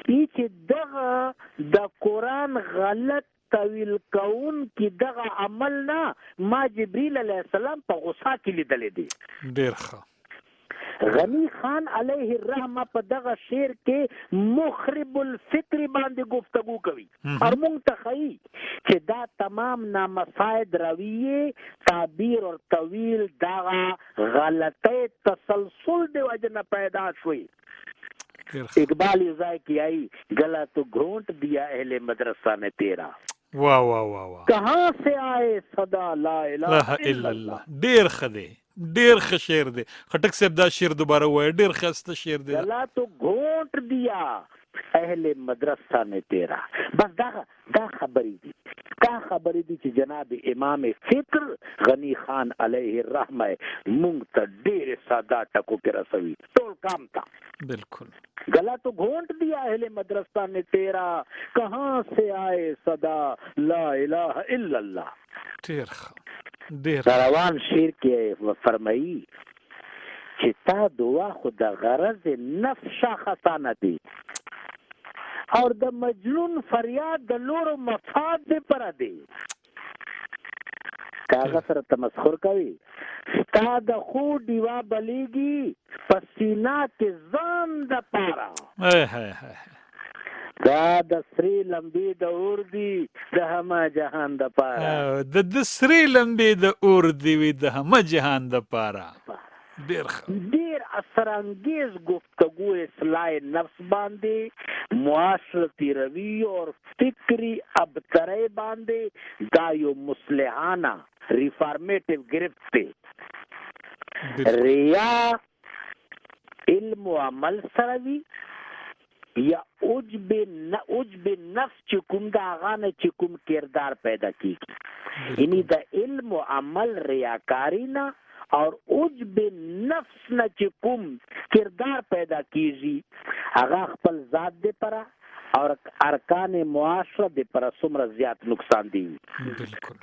ای چې دغه د قرآن غلط تاویل کون کی دغه عمل نه ما جبرئیل علیه السلام په غصه کې لیدلی دی. ډیر ښه. غنی خان علیه الرحمه په دغه شعر کې مخرب الفکر باندې گفتگو کوي او مونږ ته ښیي چې دا تمام نامساعد رویه تعبیر او تویل دغه غلطۍ تسلسل د وجه نه پیدا شوی. اقبال یو ځای کې آئی، گلا تو گھونٹ دیا اہل مدرسہ نے تیرا، واه واه واه واه، کہاں سے آئے صدا لا اله الا الله. ډیر ښه دی، ډیر ښه شعر دی. خټک صاحب دا شعر دوباره وایه، ډیر ښایسته شعر دی. گلا تو گھونٹ دیا اهل مدرسہ نے تیرا. بس دا دا خبرې دي، دا خبرې دي چې جناب امام فکر غنی خان علیه الرحمه مونږ ته ډېر ساده ټکو کې رسوي ټول کام ته. بالکل. گلا تو گھونٹ دیا اہل مدرسہ نے تیرا، کہاں سے آئے صدا لا الہ الا الله. ډیر ښه، ډیر. روان شعر کې فرمایي چې تا دعا خو د غرض نفس شاخصانه دی او د مجنون فریاد د لورو مفاد دی پر دی. کاغه سره تمسخر کوي، ستا د خو ډیوا بلیږي په سینا کې ځان د پاره. های های های. دا د سرې لمبې د اور دی د همه جهان د پاره. د سرې لمبې د اور دی وي د همه جهان د پاره. ډیر ښه، ډیر اثرانګیز گفتگو اصلاح نفس باندې، معاشرتي روی او فکری ابترۍ باندې دا یو مصلحانه ریفارمیټیو گرفت دی. ریا علم او عمل سره وي یا عجب عجب نفس چې کوم د هغه نه چې کوم کردار پیدا کیږي، یعنی د علم او عمل ریاکاری نه او عجب نفس نه چې کوم کردار پیدا کیږي هغه خپل ذات دی پر او ارکان معاشره دی پر څومره زیات نقصان دی. بالکل.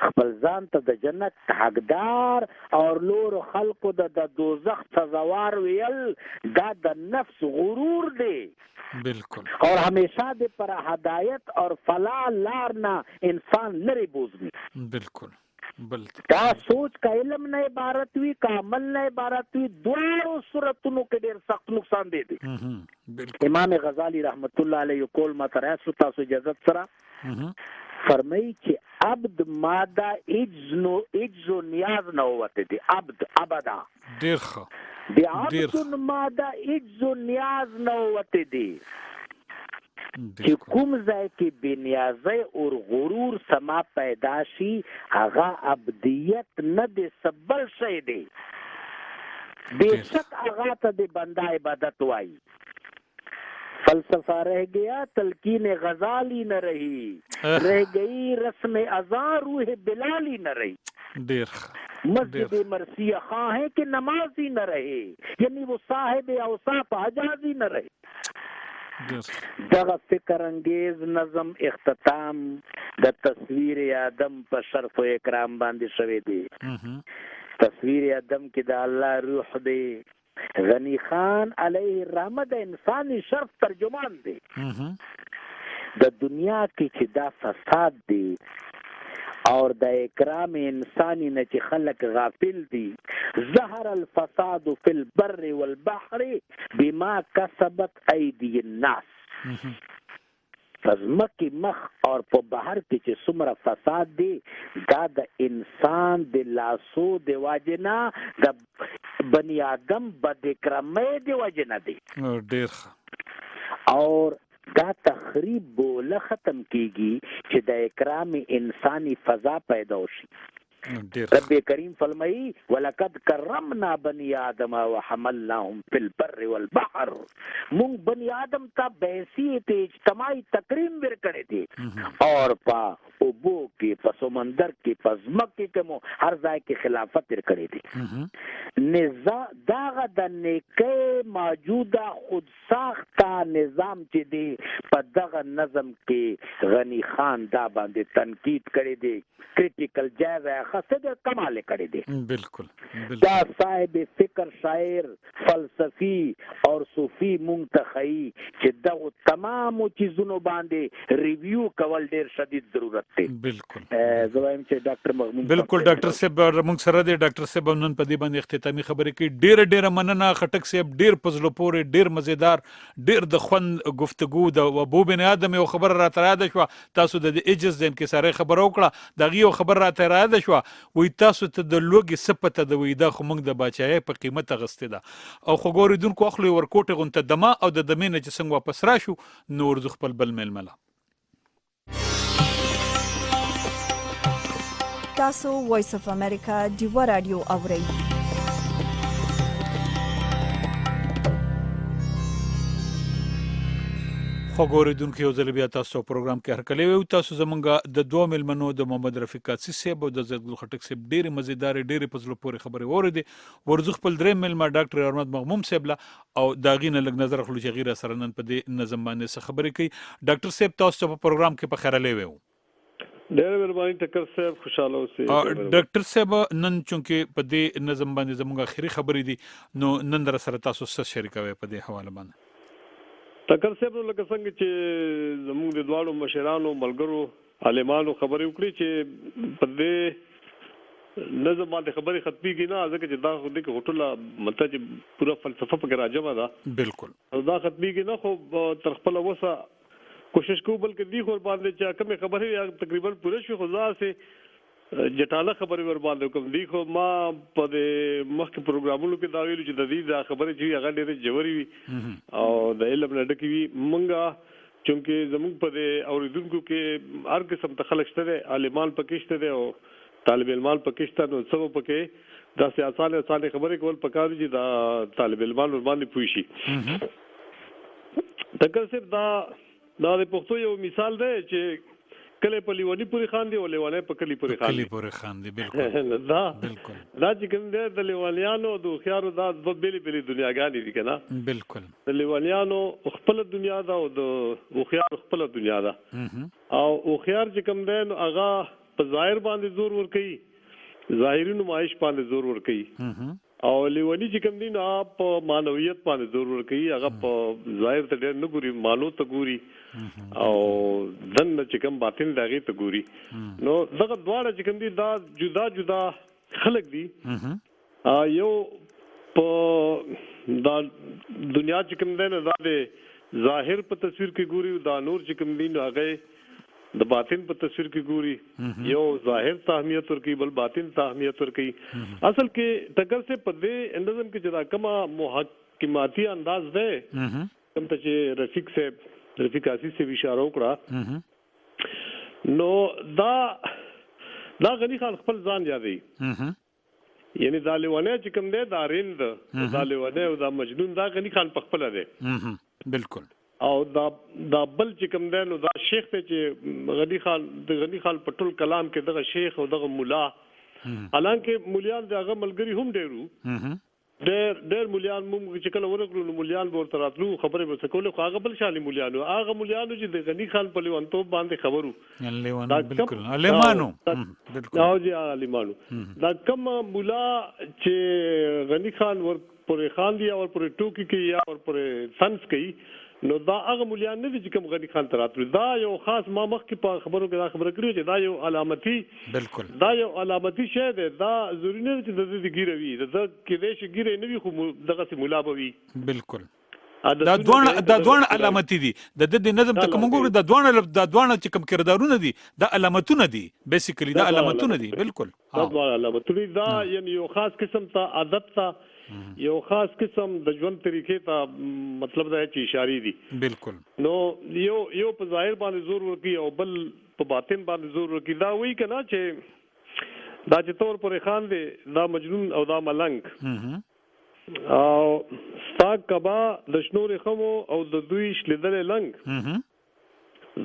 خپل ځان ته د جنت حقدار او لور خلقو د دوزخ سزاوار ویل دا د نفس غرور دی. بالکل. اور همیشه د پر هدایت اور فلاح لار نه انسان لري بوزني. بالکل. دا سوچ کا علم نه عبارت وي کا عمل نه عبارت وي، دواړو صورتونو کې ډېر سخت نقصان دی دی. بالکل. امام غزالی رحمت الله علیه کول ما تر تاسو تاسو اجازت سره فرمایي چې عبد ماده عجز نو عجز و نیاز نه وته دی. عبد ابدا ډیر ښه، دی عبد ماده عجز و نیاز نه وته دی. چې کوم ځای کې بې نیازۍ او غرور سما پیدا شي هغه عبدیت نه دی، څه بل شی دی. بېشک هغه ته د بنده عبادت وایي. فلسفه رہ گیا تلقین غزالی نه رہی، رہ گئی رسم ازاں روح بلالی نه رہی. ډیر ښه، مسجد مرثیه خواں ہے کہ نمازی نه رہے، یعنی وہ صاحب اوصاف حجازی نه رہے. دغه فکر انگیز نظم اختتام د تصویر آدم په شرف او اکرام باندې شوی دی. تصویر ادم کې د الله روح دی. غنی خان علیه الرحمه د انساني شرف ترجمان دی. د دنیا کې چې دا فساد دی اور د اکرام انساني نه چې خلک غافل دي، ظهر الفساد فی البر والبحر بما کسبت ایدی الناس. په ځمکې مخ اور په بهر کې چې څومره فساد دی دا د انسان د لاسو د وجې نه، د بني آدم بد اکرامۍ د وجې نه دی. ډیر ښه. اور دا تخریب بوله ختم کیږي چې د اکرام انساني فضا پیدا شي. رب کریم فرمایي ولقد کرمنا بني آدم وحملناهم فی البر والبحر، مونږ بني آدم ته بحیثیت اجتماعي تکریم ورکړی دی اور په اوبو کې، په سمندر کې، په ځمکې کې مو هر ځای کې خلافت ورکړی دی. دغه د نیکۍ موجوده خود ساخته نظام چې دی په دغه نظم کې غني خان دا باندې تنقید کړی دی، کریټیکل جایزه یې اخیستې دی، کمال یې کړی دی. بالکل بالکل. دا صاحب فکر شاعر، فلسفي اور صوفي مونږ ته ښیي چې دغو تمامو چیزونو باندې ریویو کول ډیر شدید ضرورت دی. بالکل. زه وایم چې ډاکټر مغموم بالکل ډاکټر صاحب مونږ سره دی. ډاکټر صاحب نن په دې باندې اختتامي خبرې کوي. ډیره ډیره مننه خټک صاحب، ډیر په زړه پورې، ډیر مزیدار، ډیر د خوند گفتگو. د ابو بن آدم یو خبره راته یاده شوه، تاسو د دې عجز د انکسارۍ خبره وکړه، د هغې یو خبره راته یاده شوه، وایي تاسو ته د لوږې څه پته ده، وایي دا خو موږ د باچایۍ په قیمت اخیستې ده. او خوږو اورېدونکو اخلو یې ورکوټې غونته دمه او د دمې نه چې څنګه واپس راشو نو ورځو خپل بل مېلمه له. تاسو وایس اف امریکا دیو رادیو اورئ. خوږو اورېدونکو یو ځل بیا تاسو پروګرام کې هرکلی وایو. تاسو زمونږ د دوو مېلمنو د محمد رفیق کاڅي صاحب او د زید ګل خټک صاحب ډېرې مزیدارې، ډېرې په زړه پورې خبرې واورېدې. ورځو خپل دریم مېلمه ډاکټر احمد مغموم صاحب له او د هغې نه لږ نظر اخلو چې هغې راسره نن په دې نظم باندې څه خبرې کوي. ډاکټر صاحب تاسو ته په پروګرام کې په خیرلی وایو. ډېره مهرباني ټکر صاحب، خوشاله اوسئ. ډاکټر صاحب نن چونکه په دې نظم باندې زموږ اخري خبرې دي، نو نن در سره تاسو څه شریکوئ په دې حواله باندې؟ ټکر صاحب نو لکه څنګه چې زموږ د دواړو مشرانو ملګرو عالمانو خبرې وکړې چې په دې نظم باندې خبرې ختمېږي نه، ځکه چې دا خو دې کې خو ټوله مطلب چې پوره فلسفه پکې راجمع ده. بالکل. دا ختمېږي نه، خو تر خپله وسه کوشش کوو، بلکې دې خو ورباندې چې کومې خبرې وې هغه تقریبا پوره شوې، خو زه هسې جټاله خبرې ورباندې وکړم. دې خو ما په دې مخکې پروګرامونو کې دا ویلو چې د دې دا خبرې چې وي هغه ډېرې ژورې وي او د علم نه ډکې وي. مونږ چونکې زمونږ په دې اورېدونکو کې هر قسم ته خلک شته دی، عالمان پکې شته دی او طالب علمان پکې شته، نو څه به پکې داسې اسانې اسانې خبرې کول پکار دي چې دا طالب علمان ورباندې پوه شي. ټکر صاحب دا دا د پښتو یو مثال دی چې کلی په لیوني پورې خاندي او لیونی په کلي پورې خاندي. کلي پورې خاندي، بالکل. دا بالکل. دا چې کوم دی د لیونیانو او د هوښیارو دا دوه بېلې بېلې دنیاګانې دي که نه؟ بالکل. د لیونیانو خپله دنیا ده او د هوښیارو خپله دنیا ده. او هوښیار چې کوم دی نو هغه په ظاهر باندې زور ورکوي، ظاهري نمایش باندې زور ورکوي. او لیونی چې کوم دی نو هغه په معنویت باندې زور ورکوي، هغه په ظاهر ته ډېر نه ګوري، معنو ته ګوري او دننه چې کوم باطن دی هغې ته ګوري. نو دغه دواړه چې کوم دي دا جدا جدا خلک دي. یو په دا دنیا چې کوم دی نو دا د ظاهر په تصویر کې ګوري، دا نور چې کوم دي نو هغه د باطن په تصویر کې ګوري. یو ظاهر ته اهمیت ورکوي، بل باطن ته اهمیت ورکوي. اصل کې ټکر صاحب په دې نظم کې چې دا کومه محاکماتي انداز دی، کوم ته چې رفیق صاحب، رفیق عاصي صاحب اشاره وکړه، نو دا دا غني خان خپل ځان یادوي. یعنی دا لیونی چې کوم دی دا رند، دا لیونی او دا مجنون دا غني خان په خپله دی. بالکل. او دا دا بل چې کوم دی نو دا شیخ دی چې غني خان، د غني خان په ټول کلام کې دغه شیخ او دغه مولا، حالانکه مولیان د هغه ملګري هم ډېر وو، ډېر ډېر مولیان مونږ چې کله ورغلو نو مولیان به ورته راتلو، خبرې به ورسره کولې، خو هغه بل شانې مولیان وو، هغه مولیان وو چې د غني خان په لیونتوب باندې خبر وو. لیوان بالکل عالمانو بالکل او جی عالمانو. دا کوم مولا چې غني خان ور پورې خاندي یا ور پورې ټوکې کوي یا ور پورې طنز کوي، نو دا هغه مولیان نه دي چې کوم غني خان ته راتلو. دا یو خاص، ما مخکې په خبرو کې دا خبره کړې چې دا یو علامتي، بالکل دا یو علامتي شی دی. دا ضروري نه ده چې د ده د ږیره وي، د ده کېدای شي ږیره یې نه وي خو دغسې مولا به وي. بالکل دا دواړه علامتي دي. د د نظم ته کوم ګورو، دا دواړه چې کوم کردارونه دي دا علامتونه دي، بیسیکلی دا علامتونه دي. بالکل دا دواړه علامتونه، دا یعنی یو خاص قسم ته عادت ته، یو خاص قسم د ژوند طریقې ته مطلب دا چې اشارې دي. بالکل نو یو په ظاهر باندې زور ورکي او بل په باطن باندې زور ورکي. دا وایي که نه چې دا چې تور پورې خان دی، دا مجنون او دا ملنګ، او ستا کبا د شنو رخمو او د دوی شلیدلی لنګ،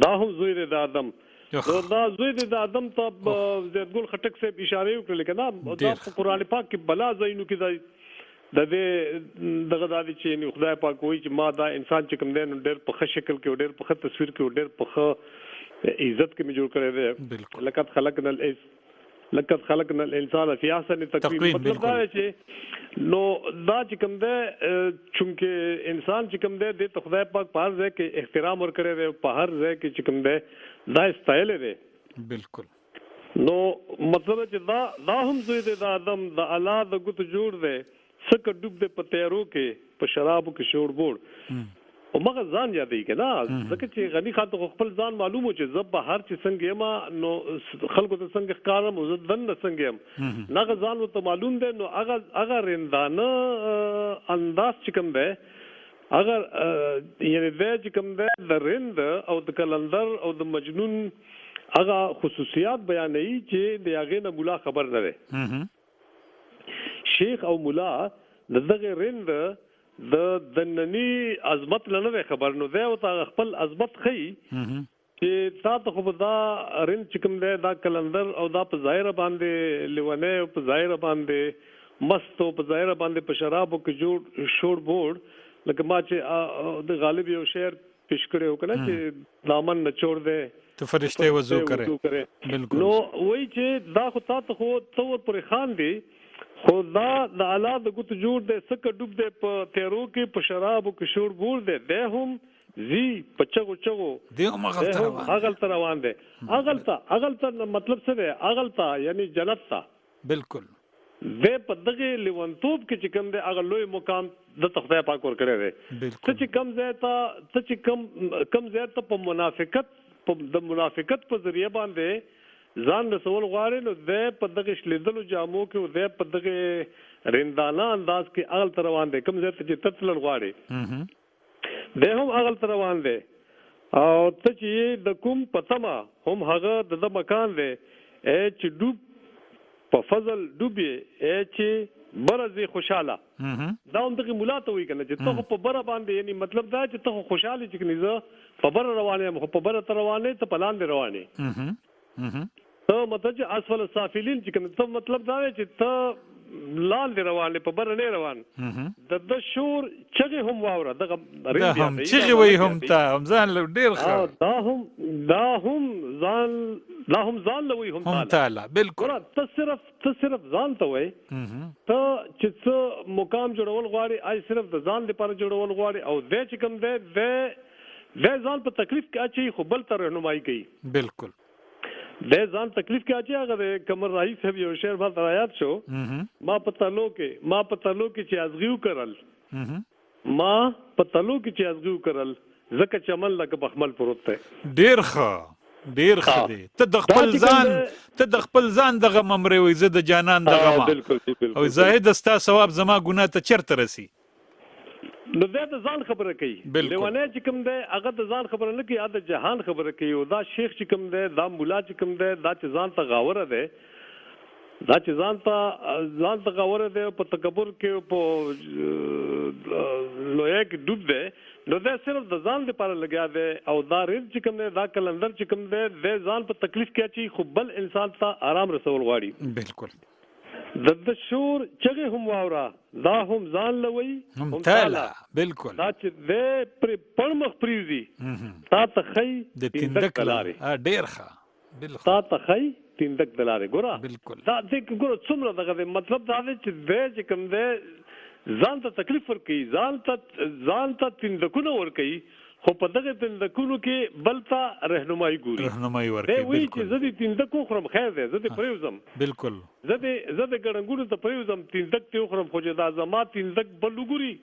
دا هم زوی دی د آدم. نو دا زوی دی د آدم ته زید ګل خټک صاحب اشاره وکړه که نه، دا په قرآن پاک کې بلا ځایونو کې دا د دې دغه دا دی چې یعنی خدای پاک وایي چې ما دا انسان چې کوم دی نو ډېر په ښه شکل کې او ډېر په ښه تصویر کې او ډېر په ښه عزت کې مې جوړ کړی دی. لقد خلقنا الانس لقد خلقنا الانسان فی احسن تقویم. مطلب دا دی چې نو دا چې کوم دی، چونکه انسان چې کوم دی دې ته خدای پاک په هر ځای کې احترام ورکړی دی، په هر ځای کې چې کوم دی دا یې ستایلی دی. بالکل نو مطلب چې دا هم زوی دی د آدم، د الله د ګوتو جوړ دی، څکه ډوب دی په تیارو کې، په شرابو کې شوړ بوړ. او مغه ځان یادوي که نه، ځکه چې غني خان ته خو خپل ځان معلوم و چې زه بهر چې څنګه یم نو خلکو ته څنګه ښکارم او زه دننه څنګه یم، نو هغه ځان ورته معلوم دی. نو هغه رندانه انداز چې کوم دی، هغه یعنی دی چې کوم دی د رند او د قلندر او د مجنون هغه خصوصیات بیانوي چې د هغې نه مولا خبر نه دی. شیخ او مولا د دغه رند د دنني عظمت له نه دی خبر، نو دی ورته هغه خپل عظمت ښيي چې تا ته خو به دا رند چې کوم دی دا قلندر او دا په ظاهره باندې لیونی او په ظاهره باندې مست او په ظاهره باندې په شرابو کې جوړ شوړ بوړ، لکه ما چې د غالب یو شعر پیش کړی و که نه چې دامن نه چور دی ته فرشته وضو کرے. بالکل نو وایي چې دا خو تا ته خو ته ورپورې خاندې، خو دا د الله د ګوتو جوړ دی، څکه ډوب دی په تیارو کې، په شرابو کې شور بور دی، دی هم ځي په چغو چغو، دی هم هغلته روان دی، هغلته روان دی. هغلته هغلته مطلب څه دی؟ هغلته یعنی جنت ته. بالکل دی په دغه لیونتوب کې چې کوم دی هغه لوی مقام د ته خدای پاک ورکړی دی. ته چې کوم ځای ته، ته چې کوم ځای ته په منافقت، د منافقت په ذریعه باندې ځان رسول غواړي، نو دی په دغه شلیدلو جامو کې او دی په دغه رندانه انداز کې هغلته روان دی. کوم ځای ته چې ته تلل غواړې دی هم هغلته روان دی، او ته چې یې د کوم په تمه هم هغه د ده مکان دی. ای چې ډوب په فضل ډوب یې، ای چې بره ځې خوشحاله. دا هم دغه مولا ته وایي که نه چې ته خو په بره باندې، یعنی مطلب دا چې ته خو خوشحاله یې چې کنې زه په بره روان یم، خو په بره ته روان نه یې، ته په لاندې روان یې. ته مطلب چې اسفل السافلین چې کنه، ته مطلب دا دی چې ته لاندې روان یې، په بره نه روان. د ده شور چغې هم واوره، دغه دا هم چغې وایي هم ته هم ځان له ډېر ښه. دا هم دا هم ځان دا هم ځان له وایي هم تعالی. بالکل ګوره ته صرف ځان ته وایې، ته چې څه مقام جوړول غواړې آی صرف د ځان لپاره جوړول غواړې، او دی چې کوم دی دی ځان په تکلیف کې اچوي خو بل ته رهنمایي کوي. بالکل دی ځان تکلیف کې اچوي. هغه د قمر راهي صاحب یو شعر ما ته رایاد شو، ما په تلو کې ما په تلو کې چې ازغي وکرل، ما په تلو کې چې ازغي وکرل، ځکه چمن لکه بخمل پروت دی. ډېر ښه، ډېر ښه دی. ته د خپل ځان، ته د خپل ځان د غمه مرې، وایي زه د جانان د غمه. او زاهده ستا ثواب زما ګناه ته چېرته رسي؟ نو دی د ځان خبره کوي. لیونی چې کوم دی هغه د ځان خبره نه کوي، هغه د جهان خبره کوي. او دا شیخ چې کوم دی، دا مولا چې کوم دی، دا چې ځان ته غاوره دی، دا چې ځان ته غاوره دی، په تکبر کې په لویه کې ډوب دی، نو دی صرف د ځان لپاره لګیا دی. او دا رند چې کوم دی، دا قلندر چې کوم دی، دی ځان په تکلیف کې اچوي خو بل انسان ته آرام رسول غواړي. بالکل. د د شور چغې هم واوره، دا هم ځان له وایي هم تاله. بالکل. دا چې دی پرې پړ مخ پریوځي، تا ته ښیي د تیندک د لارې. ډیر ښه. بالکل. تا ته ښیي تیندک د لارې. ګوره بالکل. دا دې کې ګوره څومره دغه دی، مطلب دا دی چې دی چې کوم دی ځان ته تکلیف ورکوي، ځان ته ځان ته تیندکونه ورکوي، خو په دغه تیندکونو کې بل ته رهنمایي ګوري. رهنمایي دی ورکوي. وایي چې بالکل. زه دې تیندک وخورم خیر دی، زه دې پریوځم. بالکل. زه دې زه دې ګړنګونو ته پریوځم، تیندک دې وخورم، خو چې دا زما تیندک بل وګوري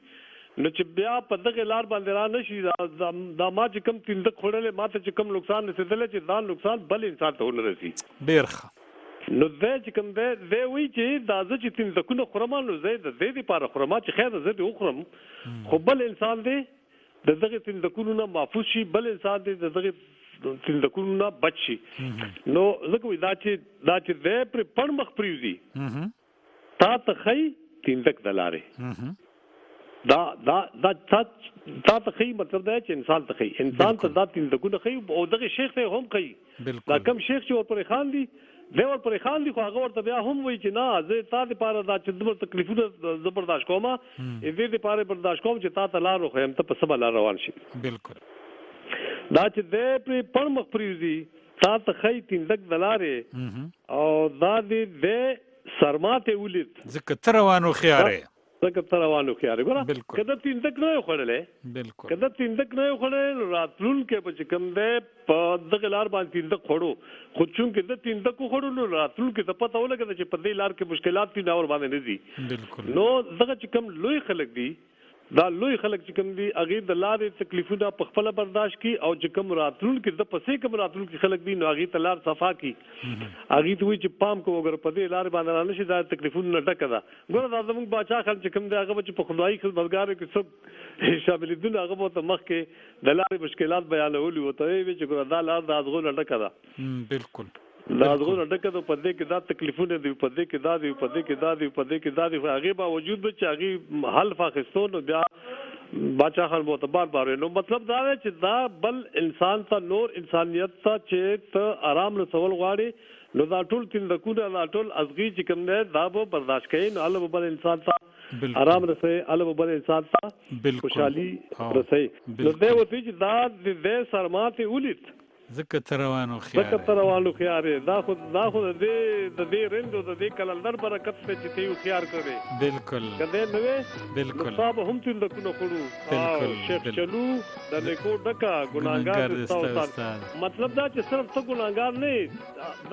نو چې بیا په دغه لار باندې را نه شي، دا دا ما چې کوم تیندک خوړلی، ما ته چې کوم نقصان رسېدلی، چې دا نقصان بل انسان ته ونه رسي. ډیر ښه. نو دی چې کوم دی، دی وایي چې دا زه چې تیندکونه خورم نو زه یې د دې لپاره خورم چې خیر ده زه دې وخورم، خو بل انسان دې د دغه تیندکونو نه محفوظ شي، بل انسان دې د دغه تیندکونو نه بچ شي. نو ځکه وایي دا چې دا چې دی پرې پړ مخ پریوځي، تا ته ښیي تیندک د لارې. دا دا دا تا تا ته ښیي، مطلب دا چې انسان ته ښیي، انسان ته دا تیندکونه ښیي او دغه شیخ ته هم ښیي. دا کوم شیخ چې ورپورې خاندي، دی ورپورې خاندي، خو هغه ورته بیا هم وایي چې نه، زه تا دپاره دا چې دومره تکلیفونه زه برداشت کوم، دې دپاره برداشت کوم چې تا ته لار وښیم، ته په سمه لار روان شې. بالکل. دا چې دی پرې پړ مخ پرېوځي، تا ته ښیي تیندک د لارې، او دا دې دی سرماتی ولید. ځکه ته روان هوښیار یې. ځکه ته روان هوښیار یې. ګوره بالکل. که ده تیندک نه وی خوړلی، بالکل. که ده تیندک نه وی خوړلی نو راتلونکی به چې کوم دی په دغه لار باندې تیندک خوړو، خو چونکې ده تیندک وخوړو نو راتلونکي ته پته ولګېده چې په دې لار کې مشکلات دي، دا ورباندې نه ځي. بالکل. نو دغه چې کوم لوی خلک دي، دا لوی خلک چې کوم دي هغې د لارې تکلیفونه په خپله برداشت کړي، او چې کوم راتلونکي د پسې کوم راتلونکي خلک دي نو هغې ته لار صفا کړي، هغې ته وایي چې پام کوه وګوره په دې لارې باندې رانه شي، دا تکلیفونو نه ډکه ده. ګوره دا زموږ باچا خان چې کوم دی هغه به چې په خدایي خدمتګارو کې څوک شاملېدونه هغه به ورته مخکې د لارې مشکلات بیانولي، ورته ویې چې ګوره دا لار د ازغو نه ډکه ده. بالکل. د ازغو نه ډکه ده، په دې کې دا تکلیفونه دي، په دې کې دا دي، په دې کې دا دي، په دې کې دا دي. خو هغې باوجود به چې هغې حلف اخیستو نو بیا باچا خان به ورته بار بار ویل. نو مطلب دا دی چې دا بل انسان ته، نور انسانیت ته چې ته ارام رسول غواړې نو دا ټول تیندکونه، دا ټول ازغي چې کوم دی دا به برداشت کوي، نو هله به بل انسان ته ارام رسوي، هله به بل انسان ته خوشحالي رسوي. نو دی ورته وایي چې دا د دی سرماتې ولید، ځکه ته روان هوښیار ځکه ته روان هوښیار یې. دا خو دا خو د دې د دې رند او د دې قلندر برکت دی چې ته یې هوښیار کړې. بالکل. که دی نه وی بالکل نو تا به هم تیندکونه خوړو. بالکل. او شیخ چلو د نیکو ډکه ګناهګار دې ستا استاد. مطلب دا چې صرف ته ګناهګار نه یې،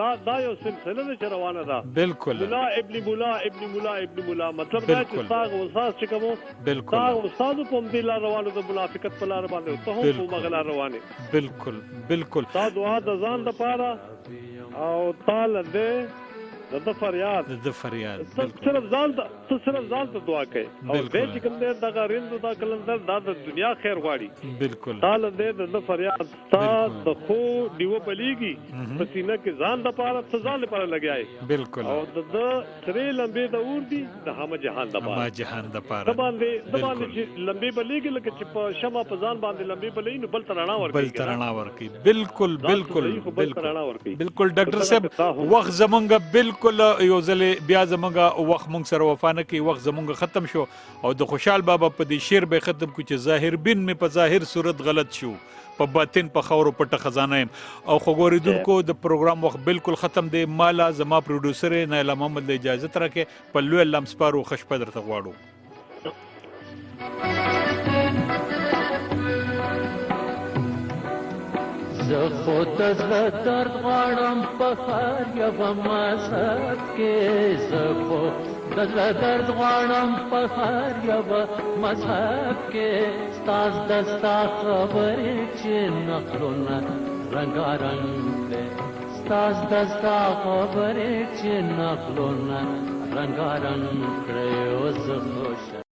دا دا یو سلسله ده چې روانه ده. بالکل. ملا ابن ملا ابن ملا ابن ملا، مطلب دا چې ستا هغه استاد چې کوم بالکل ستا هغه استاد په همدې لار روان و د منافقت په لار باندې، ته هم په همغه لار روان یې. بالکل بالکل. تا دعا د ځان لپاره او تا له دی د ده فریاد، د ده فریاد. ته صرف ځان ته، ته صرف ځان ته دعا کوې او دی چې کوم دی دغه رند او دا قلندر دا د دنیا خیر غواړي. بالکل. تا له دی د ده فریاد، ستا د ښو ډیوه بلیږي په سینه کې ځان لپاره، ته ځان لپاره لګیا یې. بالکل. او د ده سرې لمبې د اور دي د همه جهان دپاره. همه جهان دپاره. ده باندې ده باندې چې لمبې بلېږي لکه چې په شمع په ځان باندې لمبې بلوي نو بل ته رڼا ورکوي. بل ته رڼا ورکوي. بالکل بالکل خو بل ته رڼا ورکوي. بالکل ډاکټر صاحب وخت زمونږ بالکل یو ځل بیا زمونږ وخت مونږ سره وفا نه کوي، وخت زمونږ ختم شو او د خوشحال بابا په دې شعر به ختم کو چې ظاهر بین مې په ظاهر صورت غلط شو، په باطن په خاورو پټه خزانه یم. او خوږو اورېدونکو د پروګرام وخت بالکل ختم دی. مالا زما پروډوسر نایله محمد له اجازه راکړئ، په لوی الله مو سپارو، ښه شپه درته غواړو. زه خو د زړه درد غواړم په هر یوه مذهب کې، زه خو د زړه درد غواړم په هر یوه مذهب کې، ستا د ستا خبرې چې نقلونه رنګارنګ کړې، ستا د ستا خبرې چې نقلونه رنګارنګ کړې، او زه خوشحال.